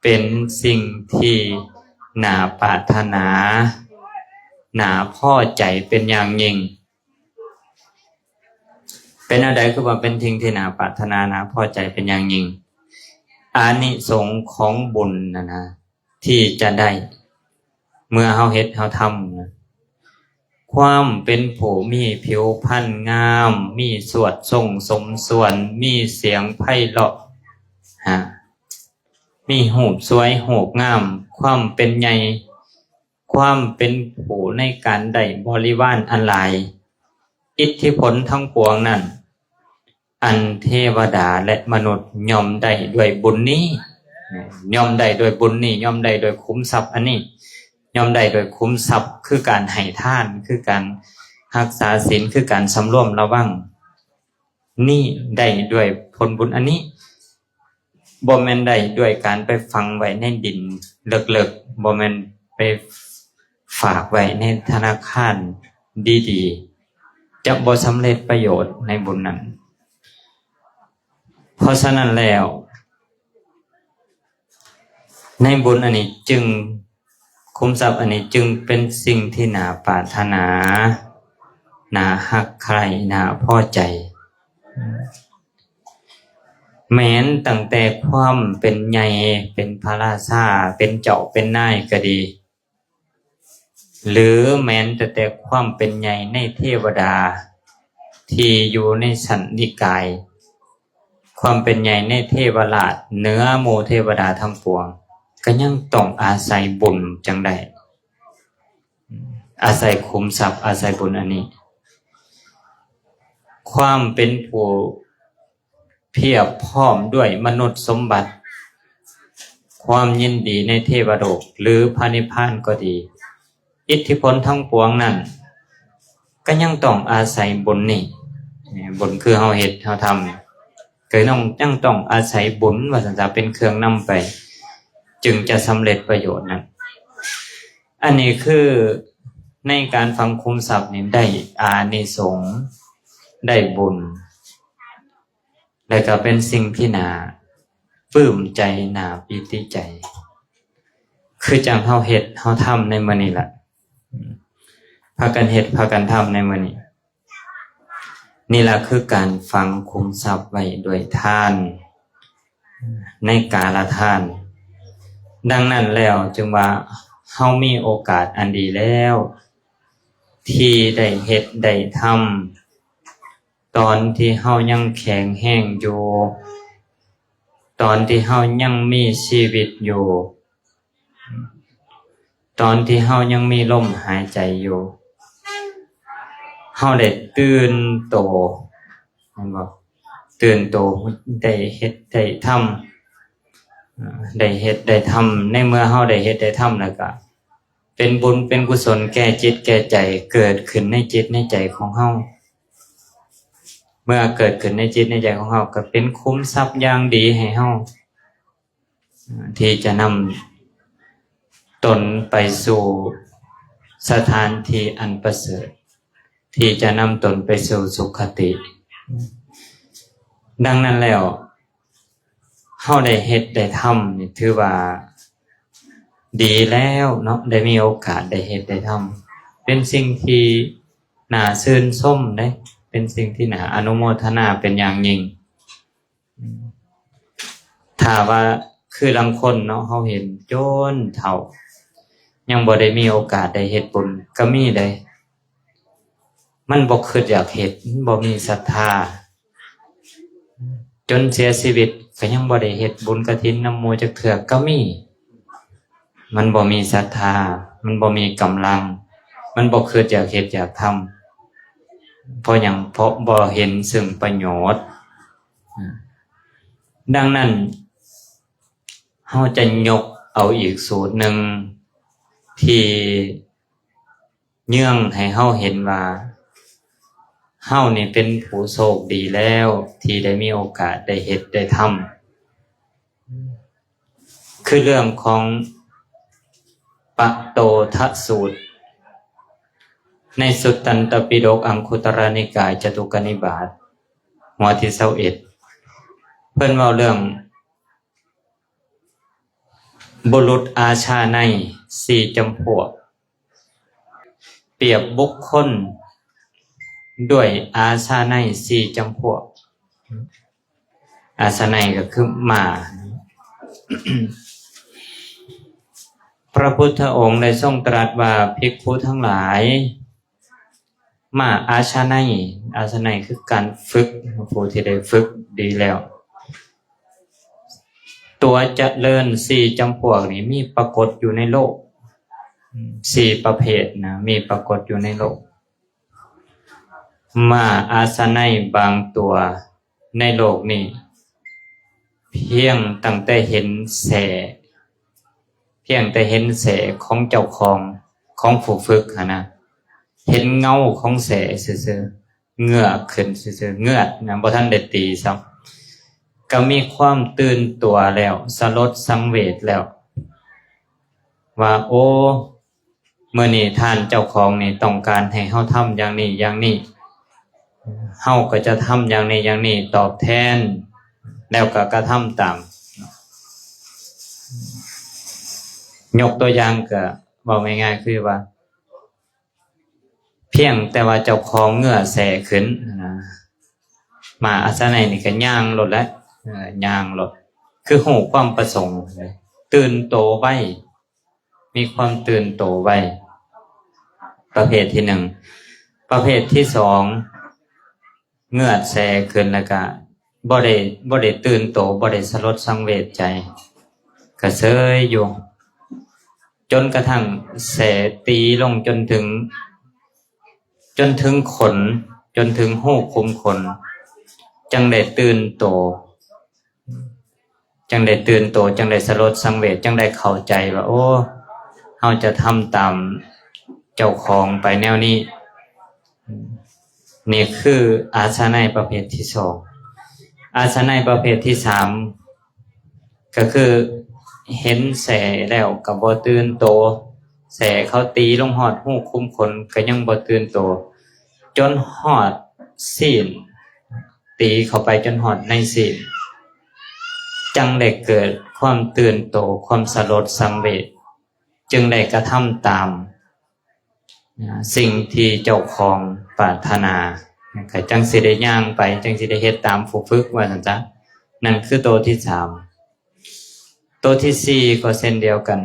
ເປັນສິ່ງທີ່ໜ້າປາດຖະໜາ, ໜ້າພໍໃຈເປັນຢ່າງຍິ່ງ. ເປັນແນວໃດຄືວ່າເປັນສິ່ງທີ່ໜ້າປາດຖະໜາ, ໜ້າພໍໃຈເປັນຢ່າງຍິ່ງ? ອານິສົງຂອງບຸນນັ້ນນະ ທີ່ຈະໄດ້ເມື່ອເຮົາເຮັດເຮົາທຳນະ, ຄວາມເປັນຜູ້ມີຜິວພັນງາມ, ມີສວດຊົງສົມສ່ວນ, ມີສຽງໄພເລາະ, ຮະ, ມີຮູບສວຍຮູບງາມ, ຄວາມເປັນໃຫຍ່, ຄວາມເປັນຜູ້ໃນການໄດ້ບໍລິວານອັນຫຼາຍ, ອິດທິພົນທັງປວງນັ້ນ, ອັນເທວະດາ ແລະ ມະນຸດຍ່ອມໄດ້ດ້ວຍບຸນນີ້, ຍ່ອມໄດ້ດ້ວຍບຸນນີ້, ຍ່ອມໄດ້ດ້ວຍຂຸມຊັບອັນນີ້, ຍ່ອມໄດ້ດ້ວຍຂຸມຊັບຄືການໃຫ້ທານ, ຄືການຮັກສາສິນ, ຄືການສຳລວມລະວັງນີ້ ໄດ້ດ້ວຍຜົນບຸນອັນນີ້. ບໍ່ແມ່ນໄດ້ດ້ວຍການໄປຝັງໄວ້ໃນດິນເລິກໆ, ບໍ່ແມ່ນໄປຝາກໄວ້ໃນທະນາຄານດີໆ, ຈະບໍ່ສຳເລັດປະໂຫຍດໃນບຸນນັ້ນ. ເພາະສະນັ້ນແລ້ວ, ໃນບຸນອັນນີ້ຈຶ່ງ, ຂຸມຊັບອັນນີ້ຈຶ່ງເປັນສິ່ງທີ່ໜ້າປາດຖະໜາ, ໜ້າຮັກໃຄ່, ໜ້າພໍໃຈ. ແມ່ນຕັ້ງແຕ່ຄວາມເປັນໃຫຍ່, ເປັນພະລາຊາ, ເປັນເຈົ້າເປັນນາຍກໍດີ, ຫຼື ແມ່ນຕັ້ງແຕ່ຄວາມເປັນໃຫຍ່ໃນເທວະດາທີ່ຢູ່ໃນຊັ້ນນິກາຍ, ຄວາມເປັນໃຫຍ່ໃນເທວະລາດເໜືອໝູ່ເທວະດາທັງປວງ, ກໍຍັງຕ້ອງອາໄສບຸນຈັ່ງໄດ້, ອາໄສຂຸມຊັບ, ອາໄສບຸນອັນນີ້. ຄວາມເປັນຜູ້ ພຽບພ້ອມດ້ວຍມະນຸດສົມບັດ, ຄວາມຍິນດີໃນເທວະໂລກ ຫຼື ພະນິບພານກໍດີ, ອິດທິພົນທັງປວງນັ້ນ ກໍຍັງຕ້ອງອາໄສບຸນນີ້. ບຸນຄືເຮົາເຮັດເຮົາທຳ, ກໍຕ້ອງ, ຍັງຕ້ອງອາໄສບຸນ ວ່າຊັ້ນຊະ, ເປັນເຄື່ອງນຳໄປ, ຈຶ່ງຈະສຳເລັດປະໂຫຍດນັ້ນ. ອັນນີ້ຄືໃນການຝັງຂຸມຊັບນີ້ ໄດ້ອານິສົງ, ໄດ້ບຸນ. ແລະກໍເປັນສິ່ງທີ່ໜ້າປຶ້ມໃຈ, ໜ້າປີຕິໃຈ, ຄືຈັ່ງເຮົາເຮັດເຮົາທຳໃນມື້ນີ້ລະ, ພາກັນເຮັດພາກັນທຳໃນມື້ນີ້. ນີ້ລະຄືການຝັງຂຸມຊັບໄວ້ດ້ວຍທານ, ໃນກາລະທານ. ດັ່ງນັ້ນແລ້ວຈຶ່ງວ່າ ເຮົາມີໂອກາດອັນດີແລ້ວ ທີ່ໄດ້ເຮັດໄດ້ທຳ ຕອນທີ່ເຮົາຍັງແຂງແຮງຢູ່, ຕອນທີ່ເຮົາຍັງມີຊີວິດຢູ່, ຕອນທີ່ເຮົາຍັງມີລົມຫາຍໃຈຢູ່, ເຮົາໄດ້ຕື່ນໂຕ, ແມ່ນບໍ່? ຕື່ນໂຕ, ໄດ້ເຮັດໄດ້ທຳ, ໄດ້ເຮັດໄດ້ທຳ. ໃນເມື່ອເຮົາໄດ້ເຮັດໄດ້ທຳແລ້ວກະ ເປັນບຸນເປັນກຸສົນແກ່ຈິດແກ່ໃຈ, ເກີດຂຶ້ນໃນຈິດໃນໃຈຂອງເຮົາ. ເມື່ອເກີດຂຶ້ນໃນຈິດໃນໃຈຂອງເຮົາ ກໍເປັນຂຸມຊັບຢ່າງດີໃຫ້ເຮົາ ທີ່ຈະນຳຕົນໄປສູ່ສະຖານທີ່ອັນປະເສີດ, ທີ່ຈະນຳຕົນໄປສູ່ສຸຄະຕິ. ດັ່ງນັ້ນແລ້ວ, ເຮົາໄດ້ເຮັດໄດ້ທຳນີ້ ຖືວ່າດີແລ້ວເນາະ, ໄດ້ມີໂອກາດໄດ້ເຮັດໄດ້ທຳ ເປັນສິ່ງທີ່ໜ້າຊື່ນຊົມເດ້, ເປັນສິ່ງທີ່ໜ້າອະນຸໂມທະນາເປັນຢ່າງຍິ່ງ. ຖ້າວ່າຄືລາງຄົນເນາະ, ເຮົາເຫັນຈົນເຖົ້າ ຍັງບໍ່ໄດ້ມີໂອກາດໄດ້ເຮັດບຸນກໍມີເດ້, ມັນບໍ່ຄິດຢາກເຮັດ, ມັນບໍ່ມີສັດທາ. ຈົນເສຍຊີວິດກໍຍັງບໍ່ໄດ້ເຮັດບຸນກະຖິນນຳໝູ່ຈັກເທື່ອກໍມີ. ມັນບໍ່ມີສັດທາ, ມັນບໍ່ມີກຳລັງ, ມັນບໍ່ຄິດຢາກເຮັດຢາກທຳ. ເພາະຫຍັງ? ເພາະບໍ່ເຫັນເຊິ່ງປະໂຫຍດ. ດັ່ງນັ້ນ, ເຮົາຈະຍົກເອົາອີກສູດໜຶ່ງທີ່ ເຍືອງໃຫ້ເຮົາເຫັນວ່າ ເຮົານີ້ເປັນຜູ້ໂຊກດີແລ້ວ ທີ່ໄດ້ມີໂອກາດໄດ້ເຮັດໄດ້ທຳ, ຄືເລື່ອງຂອງປະໂຕທະສູດ ໃນສຸດຕັນຕະປິດົກ ອັງຄຸດຕະລະນິກາຍ ຈະຕຸກະນິບາດ ຫົວທີຊາວເອັດ ເພິ່ນເວົ້າເລື່ອງ ບຸລຸດອາຊາໄນສີ່ຈຳພວກ, ປຽບບຸກຄົນດ້ວຍອາຊາໄນສີ່ຈຳພວກ. ອາຊາໄນກໍຄືມ້າ. ພະພຸດທະອົງໄດ້ຊົງຕລັດວ່າ, ພິກຂຸທັງຫຼາຍ, ມ້າອາຊາໄນ, ອາຊາໄນຄືການຝຶກ, ຜູ້ທີ່ໄດ້ຝຶກດີແລ້ວ. ຕົວຈະເລີນສີ່ຈຳພວກນີ້ມີປາກົດຢູ່ໃນໂລກ, ສີ່ປະເພດນະ, ມີປາກົດຢູ່ໃນໂລກ. ມ້າອາຊາໄນບາງຕົວ ໃນໂລກນີ້ ພຽງຕັ້ງແຕ່ເຫັນແສ ພຽງແຕ່ເຫັນແສຂອງເຈົ້າຂອງ ຂອງຜູ້ຝຶກຫັ້ນນະ ເຫັນເງົາຂອງແສຊື່ໆ ເງືອກຂຶ້ນຊື່ໆ ເງືອກນະ ບໍ່ທັນໄດ້ຕີຊ້ຳ ກໍມີຄວາມຕື່ນຕົວແລ້ວ ສະຫຼົດສັງເວດແລ້ວ ວ່າ ໂອ້ ມື້ນີ້ທ່ານເຈົ້າຂອງນີ້ຕ້ອງການໃຫ້ເຮົາທຳຢ່າງນີ້ຢ່າງນີ້ ເຮົາກໍຈະທຳຢ່າງນີ້ຢ່າງນີ້ຕອບແທນ ແລ້ວກໍກະທຳຕາມ. ຍົກຕົວຢ່າງກໍເວົ້າງ່າຍໆ ຄືວ່າ ພຽງແຕ່ວ່າເຈົ້າຂອງເງືອແສຂຶ້ນນະ ມາອາສະໄນນີ້ກໍຍ່າງໂລດແຫຼະ ເອີ ຍ່າງໂລດ ຄືຮູ້ຄວາມປະສົງ ຕື່ນໂຕໄວ ມີຄວາມຕື່ນໂຕໄວ ປະເພດທີໜຶ່ງ. ປະເພດທີສອງ ເງືອດແສຂຶ້ນແລ້ວກະບໍ່ໄດ້ ບໍ່ໄດ້ຕື່ນໂຕ ບໍ່ໄດ້ສະຫຼົດສັງເວດໃຈ ກະເຊີຍຢູ່ ຈົນກະທັ່ງແສຕີລົງຈົນເຖິງ ຈົນເຖິງຂົນ ຈົນເຖິງຮູຂຸມຂົນ ຈັ່ງໄດ້ຕື່ນໂຕ ຈັ່ງໄດ້ຕື່ນໂຕ ຈັ່ງໄດ້ສະຫຼົດສັງເວດ ຈັ່ງໄດ້ເຂົ້າໃຈວ່າ ໂອ້ ເຮົາຈະທຳຕາມເຈົ້າຂອງໄປແນວນີ້. ນີ້ຄືອາສະໄນປະເພດທີສອງ. ອາສະໄນປະເພດທີສາມ ກໍຄືເຫັນແສແລ້ວກໍບໍ່ຕື່ນໂຕ ແສເຂົາຕີລົງຮອດຮູຂຸມຂົນກໍຍັງບໍ່ຕື່ນໂຕ ຈົນຮອດຊີ້ນ ຕີເຂົ້າໄປຈົນຮອດໃນຊີ້ນ ຈັ່ງໄດ້ເກີດຄວາມຕື່ນໂຕ ຄວາມສະຫຼົດສັງເວດ ຈຶ່ງໄດ້ກະທຳຕາມ ນະ ສິ່ງທີ່ເຈົ້າຂອງປາດຖະໜາ ກະຈັ່ງຊິໄດ້ຍ່າງໄປ ຈັ່ງຊິໄດ້ເຮັດຕາມຜູ້ຝຶກວ່າຊັ້ນຊະ. ນັ້ນຄືໂຕທີສາມ. ໂຕທີສີ່ກໍເຊັ່ນດຽວກັນ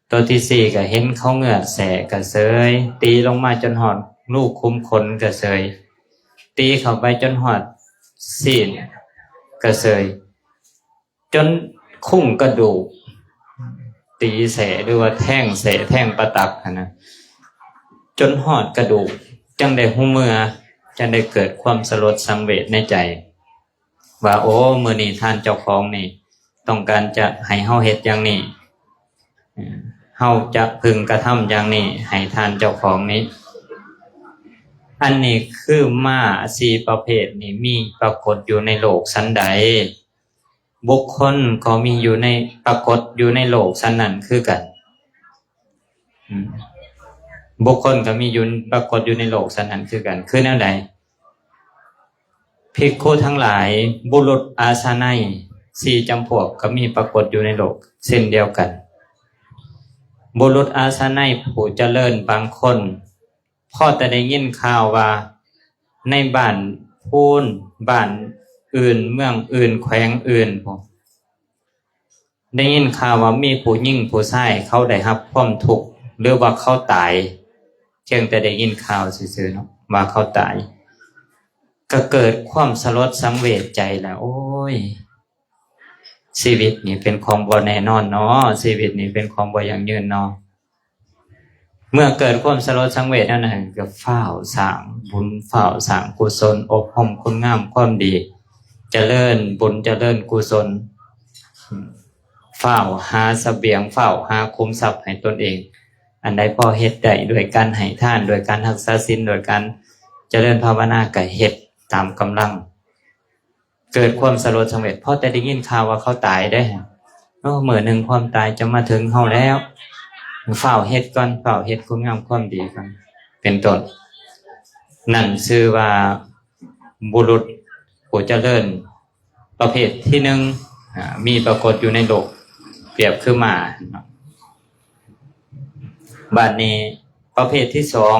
ໂຕທີສີ່ກໍເຫັນເຂົາເງືອດແສກະເຊີຍ ຕີລົງມາຈົນຮອດຮູຂຸມຂົນກະເຊີຍ ຕີເຂົ້າໄປຈົນຮອດຊີ້ນກະເຊີຍ ຈົນຄຸງກະດູກ ຕີແສ ຫຼືວ່າແທງແສ ແທງປະຕັກຫັ້ນນະ ຈົນຮອດກະດູກ ຈັ່ງໄດ້ຮູ້ເມື່ອ ຈັ່ງໄດ້ເກີດຄວາມສະຫຼົດສັງເວດໃນໃຈ ວ່າ ໂອ້ ມື້ນີ້ທ່ານເຈົ້າຂອງນີ້ຕ້ອງການຈະໃຫ້ເຮົາເຮັດຢ່າງນີ້ ເຮົາຈະເພິ່ງກະທຳຢ່າງນີ້ໃຫ້ທ່ານເຈົ້າຂອງນີ້. ອັນນີ້ຄືມ້າສີ່ປະເພດນີ້ມີປາກົດຢູ່ໃນໂລກສັນໃດ ບຸກຄົນກໍມີຢູ່ໃນ ປາກົດຢູ່ໃນໂລກສັນນັ້ນຄືກັນ. ອືມ ບຸກຄົນກໍມີຢູ່ ປາກົດຢູ່ໃນໂລກສັນນັ້ນຄືກັນ. ຄືແນວໃດ? ພິກຂຸທັງຫຼາຍ, ບຸລຸດອາສະໄນສີ່ຈຳພວກກໍມີປາກົດຢູ່ໃນໂລກເຊັ່ນດຽວກັນ. ບຸລຸດອາສະໄນຜູ້ຈະເລີນບາງຄົນ ພໍແຕ່ໄດ້ຍິນຂ່າວວ່າໃນບ້ານພູນ ບ້ານອື່ນ ເມືອງອື່ນ ແຂວງອື່ນພຸ້ນ ໄດ້ຍິນຂ່າວວ່າມີຜູ້ຍິງຜູ້ຊາຍເຂົາໄດ້ຮັບຄວາມທຸກ ຫຼືວ່າເຂົາຕາຍ, ພຽງແຕ່ໄດ້ຍິນຂ່າວຊື່ໆເນາະ ວ່າເຂົາຕາຍ ກໍເກີດຄວາມສະຫຼົດສັງເວດໃຈແລ້ວ ໂອ້ຍ ຊີວິດນີ້ເປັນຂອງບໍ່ແນ່ນອນເນາະ, ຊີວິດນີ້ເປັນຂອງບໍ່ຢັ້ງຢືນເນາະ. ເມື່ອເກີດຄວາມສະຫຼົດສັງເວດແນວນັ້ນ ກໍຟ້າວສ້າງບຸນ, ຟ້າວສ້າງກຸສົນ, ອົບຮົມຄຸນງາມຄວາມດີ, ຈະເລີນບຸນ, ຈະເລີນກຸສົນ, ຟ້າວຫາສະບຽງ, ຟ້າວຫາຂຸມຊັບໃຫ້ຕົນເອງ. ອັນໃດພໍເຮັດໄດ້ ດ້ວຍການໃຫ້ທານ, ດ້ວຍການຮັກສາສິນ, ດ້ວຍການຈະເລີນພາວະນາ, ກໍເຮັດຕາມກຳລັງ. ເກີດຄວາມສະຫຼົດສັງເວດ ພໍແຕ່ໄດ້ຍິນຂ່າວວ່າເຂົາຕາຍເດ້. ໂອ້ ມື້ໜຶ່ງຄວາມຕາຍຈະມາເຖິງເຮົາແລ້ວ, ຟ້າວເຮັດກ່ອນ, ຟ້າວເຮັດຄຸນງາມຄວາມດີກ່ອນ ເປັນຕົ້ນ. ນັ້ນຊື່ວ່າບຸລຸດຜູ້ຈະເລີນປະເພດທີໜຶ່ງ ອາ ມີປາກົດຢູ່ໃນໂລກ ປຽບຄືມ້າ. ບາດນີ້ປະເພດທີສອງ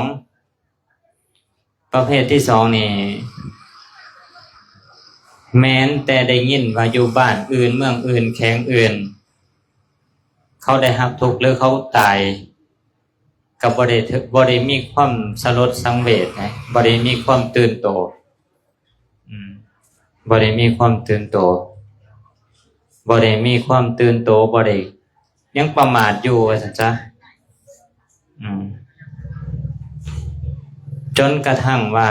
ປະເພດທີສອງນີ້ ແມ່ນແຕ່ໄດ້ຍິນວ່າຢູ່ບ້ານອື່ນ ເມືອງອື່ນ ແຂວງອື່ນ ເຂົາໄດ້ຮັບທຸກ ຫຼື ເຂົາຕາຍ ກໍບໍ່ໄດ້ ບໍ່ໄດ້ມີຄວາມສະຫຼົດສັງເວດນະ, ບໍ່ໄດ້ມີຄວາມຕື່ນໂຕ. ອືມ ບໍ່ໄດ້ມີຄວາມຕື່ນໂຕ, ບໍ່ໄດ້ມີຄວາມຕື່ນໂຕ, ບໍ່ໄດ້ ຍັງປະໝາດຢູ່ວ່າຊັ້ນຊະ. ອືມ ຈົນກະທັ່ງວ່າ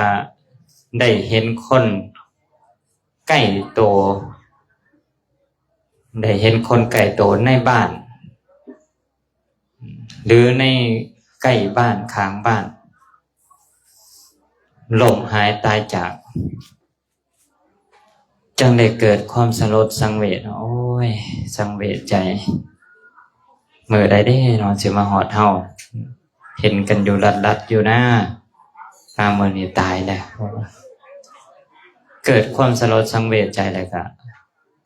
ໄດ້ເຫັນຄົນ ໃກ້ໂຕ ໄດ້ເຫັນຄົນໃກ້ໂຕໃນບ້ານ ຫຼືໃນໃກ້ບ້ານ ຂ້າງບ້ານ ລົ້ມຫາຍຕາຍຈາກ ຈັ່ງໄດ້ເກີດຄວາມສະຫຼົດສັງເວດ. ໂອ້ຍ ສັງເວດໃຈ ມື້ໃດເດ້ເນາະ ຊິມາຮອດເຮົາ ເຫັນກັນຢູ່ລັດໆຢູ່ນາ ມາມື້ນີ້ຕາຍແລ້ວ. ເກີດຄວາມສະຫຼົດສັງເວດໃຈ ແລ້ວກະ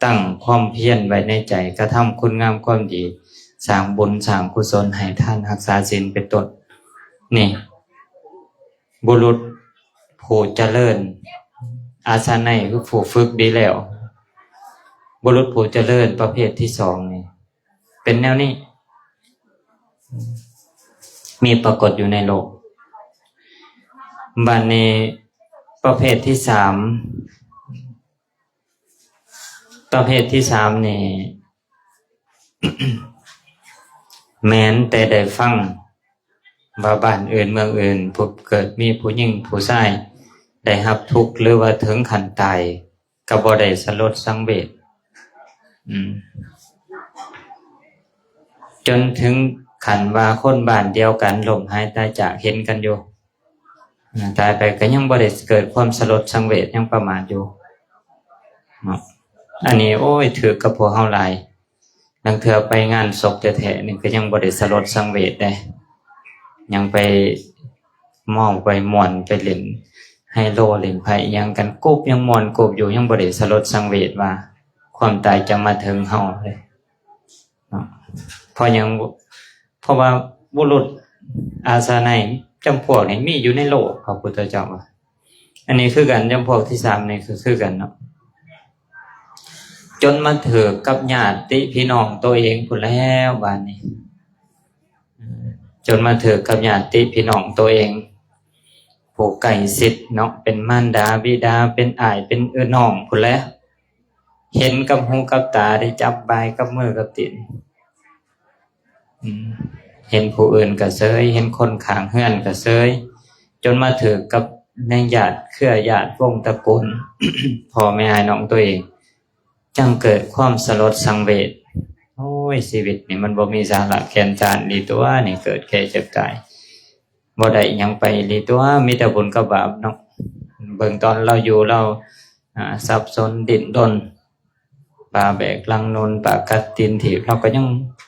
ຕັ້ງຄວາມພຽນໄວ້ໃນໃຈ ກະທຳຄຸນງາມຄວາມດີ ສ້າງບຸນສ້າງກຸສົນ ໃຫ້ທານ ຮັກສາສິນ ເປັນຕົ້ນ. ນີ້ ບຸລຸດຜູ້ຈະເລີນ ອາສະໄນ ຄືຜູ້ຝຶກດີແລ້ວ. ບຸລຸດຜູ້ຈະເລີນປະເພດທີສອງນີ້ ເປັນແນວນີ້ ມີປາກົດຢູ່ໃນໂລກ. ບາດນີ້ປະເພດທີສາມ ປະເພດທີສາມນີ້ ແມ່ນແຕ່ໄດ້ຟັງວ່າບ້ານອື່ນເມືອງອື່ນ ຜູ້ເກີດມີຜູ້ຍິງຜູ້ຊາຍໄດ້ຮັບທຸກ ຫຼືວ່າເຖິງຂັ້ນຕາຍ ກໍບໍ່ໄດ້ສະຫຼົດສັງເວດ ອືມ ຈົນເຖິງຂັ້ນວ່າຄົນບ້ານດຽວກັນລົ້ມຫາຍຕາຍຈາກ ເຫັນກັນຢູ່ ອາ ຕາຍໄປກໍຍັງບໍ່ໄດ້ເກີດຄວາມສະຫຼົດສັງເວດ ຍັງປະໝາດຢູ່ເນາະ. ອັນນີ້ ໂອ້ຍ ຖືກກັບພວກເຮົາຫຼາຍ. ລາງເທື່ອໄປງານສົບແທ້ໆ ນີ້ກໍຍັງບໍ່ໄດ້ສະຫຼົດສັງເວດເດ້ ຍັງໄປເມົາໄປມ່ວນ ໄປຫຼິ້ນໄຮໂລ ຫຼິ້ນໄພ້ຫຍັງກັນ ກົບຍັງມ່ວນກົບຢູ່ ຍັງບໍ່ໄດ້ສະຫຼົດສັງເວດວ່າຄວາມຕາຍຈະມາເຖິງເຮົາເດ້ເນາະ. ເພາະຫຍັງ? ເພາະວ່າບຸລຸດອາສະໄນຈຳພວກນີ້ມີຢູ່ໃນໂລກ ພະພຸດທະເຈົ້າວ່າ. ອັນນີ້ຄືກັນ ຈຳພວກທີສາມນີ້ຄື ຄືກັນເນາະ ຈົນມາຖືກກັບຍາດຕິພີ່ນ້ອງໂຕເອງພຸ້ນແລ້ວບາດນີ້ ຈົນມາຖືກກັບຍາດຕິພີ່ນ້ອງໂຕເອງ ຜູ້ໃກ້ຊິດເນາະ ເປັນມານດາບິດາ ເປັນອ້າຍເປັນເອື້ອຍນ້ອງພຸ້ນແຫຼະ ເຫັນກັບຫູກັບຕາ ໄດ້ຈັບບາຍກັບມືກັບຕີນ ອືມ ເຫັນຜູ້ອື່ນກໍເຊີຍ ເຫັນຄົນຂ້າງເຮືອນກໍເຊີຍ ຈົນມາຖືກກັບໃນຍາດເຄືອຍາດວົງຕະກູນ ພໍ່ແມ່ອ້າຍນ້ອງໂຕເອງ ຈັ່ງເກີດຄວາມສະຫຼົດສັງເວດ. ໂອ້ຍ ຊີວິດນີ້ມັນບໍ່ມີສາລະແກ່ນສານອີ່ຫຼີຕົວະ ນີ້ເກີດແກ່ເຈັບຕາຍ ບໍ່ໄດ້ຫຍັງໄປອີ່ຫຼີຕົວະ ມີແຕ່ບຸນກັບບາບເນາະ. ເບິ່ງຕອນລາວຢູ່ ລາວ ອາ ສັບສົນດີ້ນລົນ ປາແບກຫຼັງໜູນ ປາກັດຕີນຖີບ ລາວກໍຍັງ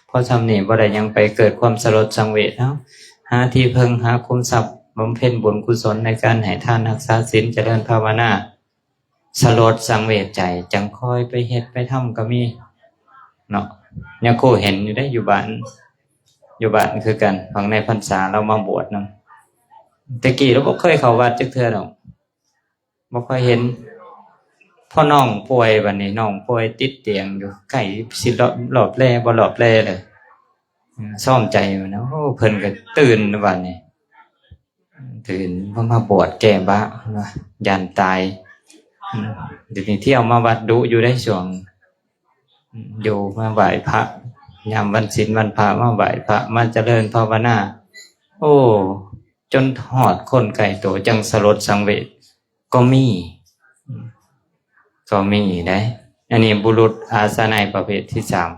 ພໍຊ່ຳນີ້ ບໍ່ໄດ້ຫຍັງໄປ ເກີດຄວາມສະຫຼົດສັງເວດ. ເຮົາຫາທີ່ເພິ່ງ ຫາຄຸ້ມຊັບ ບຳເພັນບຸນກຸສົນໃນການໃຫ້ທານ ຮັກສາສິນ ຈະເລີນພາວະນາ ສະຫຼົດສັງເວດໃຈ ຈັ່ງຄ່ອຍໄປເຮັດໄປທຳກໍມີເນາະ. ຍາຄູເຫັນຢູ່ເດ້ ຢູ່ບ້ານ ຢູ່ບ້ານຄືກັນ ຫວ່າງໃນພັນສາລາວມາບວດນຳ ແຕ່ກີ້ລາວບໍ່ເຄີຍເຂົ້າວັດຈັກເທື່ອດອກ ບໍ່ຄ່ອຍເຫັນ. ພໍນ້ອງປ່ວຍ ບາດນີ້ນ້ອງປ່ວຍຕິດຕຽງຢູ່ ໃກ້ຊິລອບ ລອບແລບໍ່ລອບແລເລີຍ ຊອມໃຈນະ. ໂອ້ ເພິ່ນກໍຕື່ນບາດນີ້ ຕື່ນ ເພິ່ນມາບວດແກ້ບາບ ຢ້ານຕາຍ. ອືມ ດຽວນີ້ທ່ຽວມາວັດດຸຢູ່ໃດ໋ ຊ່ວງ ຢູ່ມາໄຫວ້ພະ ຍາມວັນສິນວັນພະ ມາໄຫວ້ພະ ມາຈະເລີນພາວະນາ. ໂອ້ ຈົນຮອດຄົນໃກ້ໂຕ ຈັ່ງສະຫຼົດສັງເວດ ກໍມີ ກໍມີໄດ໋. ອັນນີ້ບຸລຸດອາສະໄນປະເພດທີສາມ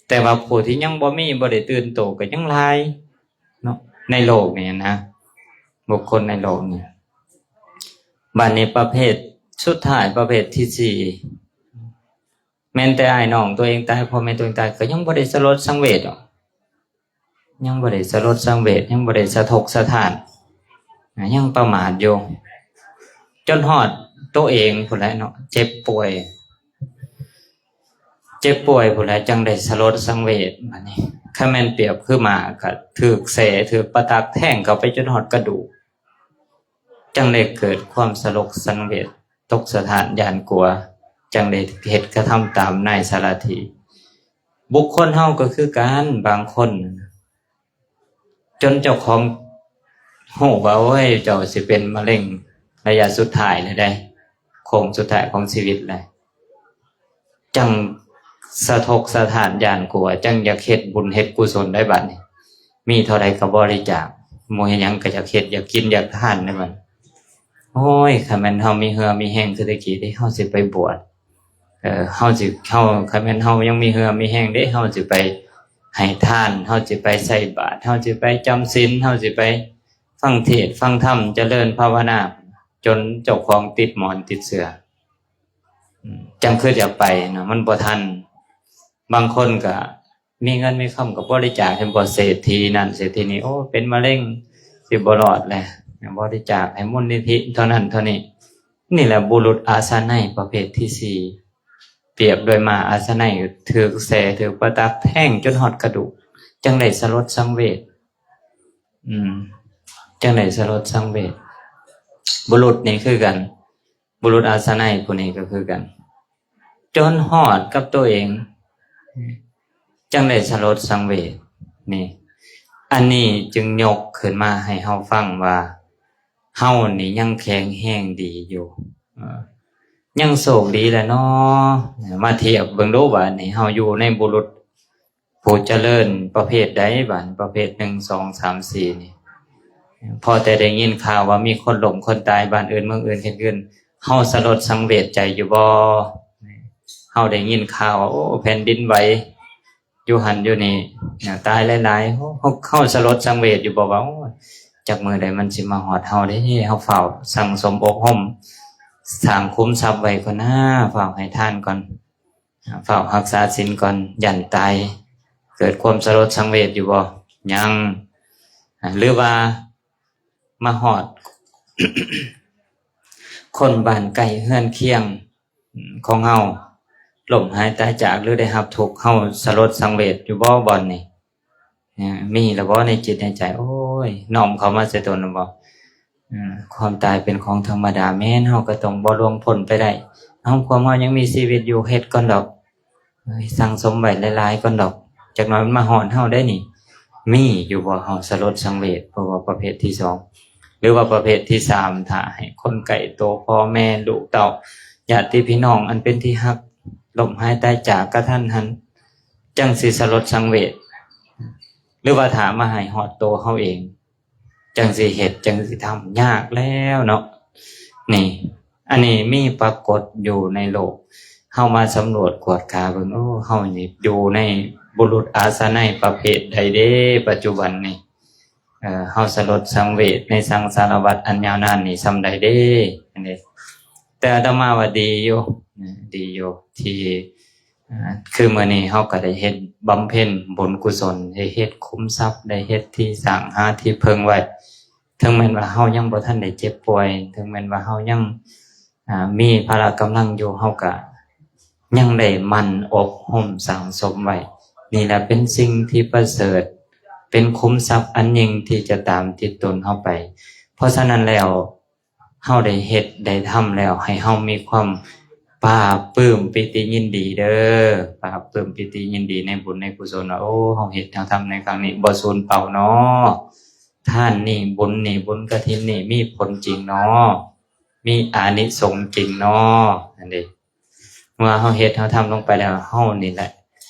ແຕ່ວ່າຜູ້ທີ່ຍັງບໍ່ມີ ບໍ່ໄດ້ຕື່ນໂຕກໍຍັງຫຼາຍເນາະ ໃນໂລກນີ້ນະ ບຸກຄົນໃນໂລກນີ້. ບາດນີ້ປະເພດສຸດທ້າຍ ປະເພດທີສີ່ ແມ່ນແຕ່ອ້າຍນ້ອງຕົວເອງຕາຍ ພໍ່ແມ່ຕົວເອງຕາຍ ກໍຍັງບໍ່ໄດ້ສະຫຼົດສັງເວດດອກ ຍັງບໍ່ໄດ້ສະຫຼົດສັງເວດ ຍັງບໍ່ໄດ້ສະທົກສະທ້ານ ຍັງປະໝາດຢູ່ ຈົນຮອດໂຕເອງພຸ້ນແຫຼະເນາະ ເຈັບປ່ວຍ ເຈັບປ່ວຍພຸ້ນແຫຼະ ຈັ່ງໄດ້ສະຫຼົດສັງເວດ. ບາດນີ້ ຄັນແມ່ນປຽບຄືໝາ ກໍຖືກແສ ຖືກປະຕັກແທງເຂົ້າໄປຈົນຮອດກະດູກ ຈັ່ງໄດ້ເກີດຄວາມສະຫຼົດສັງເວດ ຕົກສະທ້ານຢ້ານກົວ ຈັ່ງໄດ້ເຮັດກະທຳຕາມນາຍສາລະຖີ. ບຸກຄົນເຮົາກໍຄືກັນ ບາງຄົນ ຈົນເຈົ້າຂອງຮູ້ວ່າ ໂອ້ຍ ເຈົ້າຊິເປັນມະເຮັງໄລຍະສຸດທ້າຍແລ້ວເດ້ ໂຄ້ງສຸດທ້າຍຂອງຊີວິດແລ້ວ ຈັ່ງສະທົກສະທ້ານຢ້ານກົວ ຈັ່ງຢາກເຮັດບຸນເຮັດກຸສົນໄດ໋ບາດນີ້. ມີເທົ່າໃດກໍບໍລິຈາກ ບໍ່ເຮັດຫຍັງກໍຢາກເຮັດ ຢາກກິນ ຢາກທານໃນບັດ. ໂອ້ຍ ຄັນແມ່ນເຮົາມີເຫື່ອມີແຮງຄືແຕ່ກີ້ເດ້ ເຮົາຊິໄປບວດ ເອີ ເຮົາຊິ ເຮົາ ຄັນແມ່ນເຮົາຍັງມີເຫື່ອມີແຮງເດ້ ເຮົາຊິໄປໃຫ້ທານ ເຮົາຊິໄປໃສ່ບາດ ເຮົາຊິໄປຈຳສິນ ເຮົາຊິໄປຟັງເທດຟັງທຳ ຈະເລີນພາວະນາ ຈົນເຈົ້າຂອງຕິດໝອນຕິດເຊື່ອ ອືມ ຈັ່ງຄືຢາກໄປນະ ມັນບໍ່ທັນ. ບາງຄົນກະ ມີເງິນມີຄຳກໍບໍລິຈາກໃຫ້ ບໍ່ ເສດຖີນັ້ນເສດຖີນີ້ ໂອ້ ເປັນມະເຮັງ ຊິບໍ່ລອດແຫຼະ ບໍລິຈາກໃຫ້ມູນນິທິເທົ່ານັ້ນເທົ່ານີ້. ນີ້ແຫຼະບຸລຸດອາສະໄນປະເພດທີສີ່ ປຽບດ້ວຍມ້າອາສະໄນ ຖືກແສ ຖືກປະຕັກແທງຈົນຮອດກະດູກ ຈັ່ງໄດ້ສະຫຼົດສັງເວດ ອືມ ຈັ່ງໄດ້ສະຫຼົດສັງເວດ. ບຸລຸດນີ້ຄືກັນ ບຸລຸດອາສະໄນຜູ້ນີ້ກໍຄືກັນ ຈົນຮອດກັບຕົວເອງ ຈັ່ງໄດ້ສະຫຼົດສັງເວດນີ້. ອັນນີ້ຈຶ່ງຍົກຂຶ້ນມາໃຫ້ເຮົາຟັງວ່າ ເຮົານີ້ຍັງແຂງແຮງດີຢູ່ ເອີ ຍັງໂຊກດີແຫຼະເນາະ. ມາທຽບເບິ່ງດູບາດນີ້ ເຮົາຢູ່ໃນບຸລຸດ ຜູ້ຈະເລີນປະເພດໃດບາດ ປະເພດໜຶ່ງ ສອງ ສາມ ສີ່ນີ້ ພໍແຕ່ໄດ້ຍິນຂ່າວວ່າມີຄົນລົ້ມຄົນຕາຍບ້ານອື່ນເມືອງອື່ນເຂດອື່ນ ເຮົາສະຫຼົດສັງເວດໃຈຢູ່ບໍ່? ເຮົາໄດ້ຍິນຂ່າວວ່າ ໂອ້ ແຜ່ນດິນໄຫວຢູ່ຫັ້ນຢູ່ນີ້ ຕາຍຫຼາຍໆ ເຮົາ ເຮົາສະຫຼົດສັງເວດຢູ່ບໍ່ວ່າ ໂອ້ຍ ຈັກມື້ໃດມັນຊິມາຮອດເຮົາເດ້? ເຮົາຟ້າວສັ່ງສົມອົບຮົມ ສ້າງຂຸມຊັບໄວ້ກ່ອນນາ ຟ້າວໃຫ້ທານກ່ອນ ອາ ຟ້າວຮັກສາສິນກ່ອນ ຢ້ານຕາຍ. ເກີດຄວາມສະຫຼົດສັງເວດຢູ່ບໍ່? ຍັງ. ອາ ຫຼືວ່າມາຮອດ ຄົນບ້ານໃກ້ເຮືອນຄຽງ ອາ ຂອງເຮົາ ລົ້ມຫາຍຕາຍຈາກ ຫຼືໄດ້ຮັບທຸກ ເຮົາສະຫຼົດສັງເວດຢູ່ບໍ່ບ່ອນນີ້? ອາ ມີແລ້ວບໍ່ໃນຈິດໃນໃຈ? ໂອ້ຍ ນ້ອມເຂົ້າມາໃສ່ຕົນແລ້ວບໍ່? ອາ ຄວາມຕາຍເປັນຂອງທຳມະດາ ແມ່ນເຮົາກໍຕ້ອງບໍ່ລ່ວງພົ້ນໄປໄດ້. ເອົາ ຄວາມເຮົາຍັງມີຊີວິດຢູ່ ເຮັດກ່ອນດອກ ເອີຍ ສັ່ງສົມໄວ້ຫຼາຍໆກ່ອນດອກ ຈັກໜ້ອຍມັນມາຮອດເຮົາໄດ໋ນີ້. ມີຢູ່ບໍ່ ເຮົາສະຫຼົດສັງເວດ ເພາະວ່າປະເພດທີສອງ ຫຼືວ່າປະເພດທີສາມ ຖ້າໃຫ້ຄົນໃກ້ໂຕ ພໍ່ແມ່ ລູກເຕົ້າ ຍາດຕິພີ່ນ້ອງອັນເປັນທີ່ຮັກ ລົ້ມຫາຍຕາຍຈາກກະທັນຫັນ ຈັ່ງຊິສະຫຼົດສັງເວດ ຫຼືວ່າຖ້າມາໃຫ້ຮອດໂຕເຮົາເອງ ຈັ່ງຊິເຮັດ ຈັ່ງຊິທຳ ຍາກແລ້ວເນາະ. ນີ້ ອັນນີ້ມີປາກົດຢູ່ໃນໂລກ ເຮົາມາສຳຫຼວດກວດກາເບິ່ງ ໂອ້ ເຮົານີ້ຢູ່ໃນບຸລຸດອາສະໄນປະເພດໃດເດ້ ປັດຈຸບັນນີ້ ເອີ ເຮົາສະຫຼົດສັງເວດໃນສັງສາລະວັດອັນຍາວນານນີ້ສ່ຳໃດເດ້ ອັນນີ້. ແຕ່ອາດຕະມາວ່າດີຢູ່ ດີຢູ່ທີ່ ອາ ຄືມື້ນີ້ເຮົາກໍໄດ້ເຮັດບຳເພັນບຸນກຸສົນ ໄດ້ເຮັດຂຸມຊັບ ໄດ້ເຮັດທີ່ສ້າງຫາທີ່ເພິ່ງໄວ້. ເຖິງແມ່ນວ່າເຮົາຍັງບໍ່ທັນໄດ້ເຈັບປ່ວຍ ເຖິງແມ່ນວ່າເຮົາຍັງ ອາ ມີພະລະກຳລັງຢູ່ ເຮົາກະຍັງໄດ້ໝັ່ນອົບຮົມສັ່ງສົມໄວ້. ນີ້ແຫຼະເປັນສິ່ງທີ່ປະເສີດ ເປັນຂຸມຊັບອັນຍິ່ງທີ່ຈະຕາມຕິດຕົນເຮົາໄປ. ເພາະສະນັ້ນແລ້ວ ເຮົາໄດ້ເຮັດໄດ້ທຳແລ້ວ ໃຫ້ເຮົາມີຄວາມປາບປຶ້ມປີຕິຍິນດີເດີ້ ປາບປຶ້ມປີຕິຍິນດີໃນບຸນໃນກຸສົນວ່າ ໂອ້ ເຮົາເຮັດເຮົາທຳໃນຄັ້ງນີ້ບໍ່ສູນເປົ່າເນາະ ທານນີ້ ບຸນນີ້ ບຸນກະຖິນນີ້ມີຜົນຈິງເນາະ ມີອານິສົງຈິງເນາະ ນັ້ນເດ້. ເມື່ອເຮົາເຮັດເຮົາທຳລົງໄປແລ້ວ ເຮົານີ້ແຫຼະ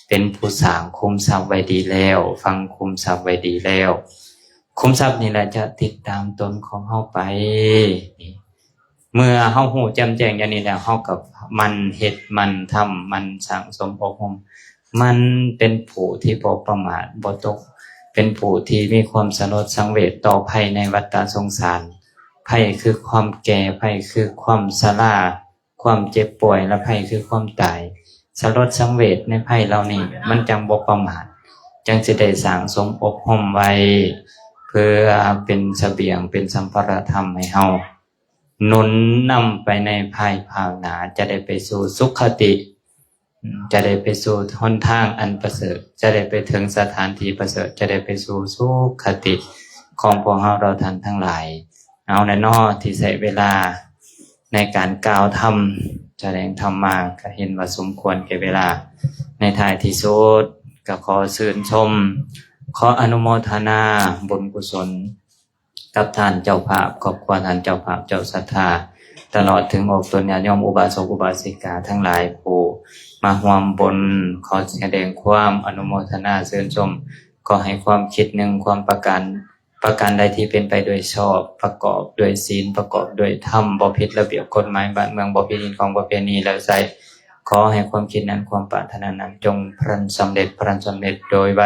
ເປັນຜູ້ສ້າງຂຸມຊັບໄວ້ດີແລ້ວ ຝັງຂຸມຊັບໄວ້ດີແລ້ວ ຂຸມຊັບນີ້ແຫຼະຈະຕິດຕາມຕົນຂອງເຮົາໄປ. ນີ້ ເມື່ອເຮົາຮູ້ແຈ່ມແຈ້ງຢ່າງນີ້ແລ້ວ ເຮົາກໍໝັ່ນເຮັດ ໝັ່ນທຳ ໝັ່ນສັ່ງສົມອົບຮົມ ໝັ່ນເປັນຜູ້ທີ່ບໍ່ປະໝາດບໍ່ຕົກ ເປັນຜູ້ທີ່ມີຄວາມສະຫຼົດສັງເວດຕໍ່ໄພໃນວັດຕະສົງສານ. ໄພຄືຄວາມແກ່ ໄພຄືຄວາມຊະລາ ຄວາມເຈັບປ່ວຍ ແລະ ໄພຄືຄວາມຕາຍ. ສະຫຼົດສັງເວດໃນໄພເຫຼົ່ານີ້ ມັນຈັ່ງບໍ່ປະໝາດ ຈັ່ງຊິໄດ້ສ້າງສົມອົບຮົມໄວ້ ເພື່ອເປັນສະບຽງ ເປັນສຳພາລະທຳໃຫ້ເຮົາໜູນນຳໄປໃນພາຍພາກໜ້າ ຈະໄດ້ໄປສູ່ສຸຄະຕິ ຈະໄດ້ໄປສູ່ຫົນທາງອັນປະເສີດ ຈະໄດ້ໄປເຖິງສະຖານທີ່ປະເສີດ ຈະໄດ້ໄປສູ່ສຸຄະຕິຂອງພວກເຮົາເຫຼົ່າທ່ານທັງຫຼາຍ. ເອົາແຫຼະເນາະ ທີ່ໃຊ້ເວລາໃນການກ່າວທຳ ສະແດງທຳມາ ກໍເຫັນວ່າສົມຄວນແກ່ເວລາ. ໃນທ້າຍທີ່ສຸດ ກໍຂໍຊື່ນຊົມ ຂໍອະນຸໂມທະນາບຸນກຸສົນ ກັບທ່ານເຈົ້າພາບ ຄອບຄົວທ່ານເຈົ້າພາບ ເຈົ້າສັດທາ ຕະຫຼອດເຖິງອອກຕົນຍາດໂຍມ ອຸບາສົກອຸບາສິກາທັງຫຼາຍ ຜູ້ມາຮ່ວມບຸນ. ຂໍສະແດງຄວາມອະນຸໂມທະນາຊື່ນຊົມ ຂໍໃຫ້ຄວາມຄິດໜຶ່ງຄວາມປະການ ປະການໃດທີ່ເປັນໄປໂດຍຊອບ, ປະກອບດ້ວຍສິນ, ປະກອບດ້ວຍທຳ, ບໍ່ຜິດລະບຽບກົດໝາຍບ້ານເມືອງ, ບໍ່ຜິດຮີດຄອງປະເພນີແລ້ວໃຊ້, ຂໍໃຫ້ຄວາມຄິດນັ້ນ, ຄວາມປາດຖະໜານັ້ນ ຈົ່ງພລັນສຳເລັດ, ພລັນສຳເລັດໂດຍໄວ,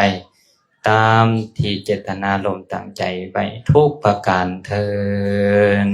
ຕາມທີ່ເຈດຕະນາລົມຕັ້ງໃຈໄວ້ທຸກປະການເທີ້ນ.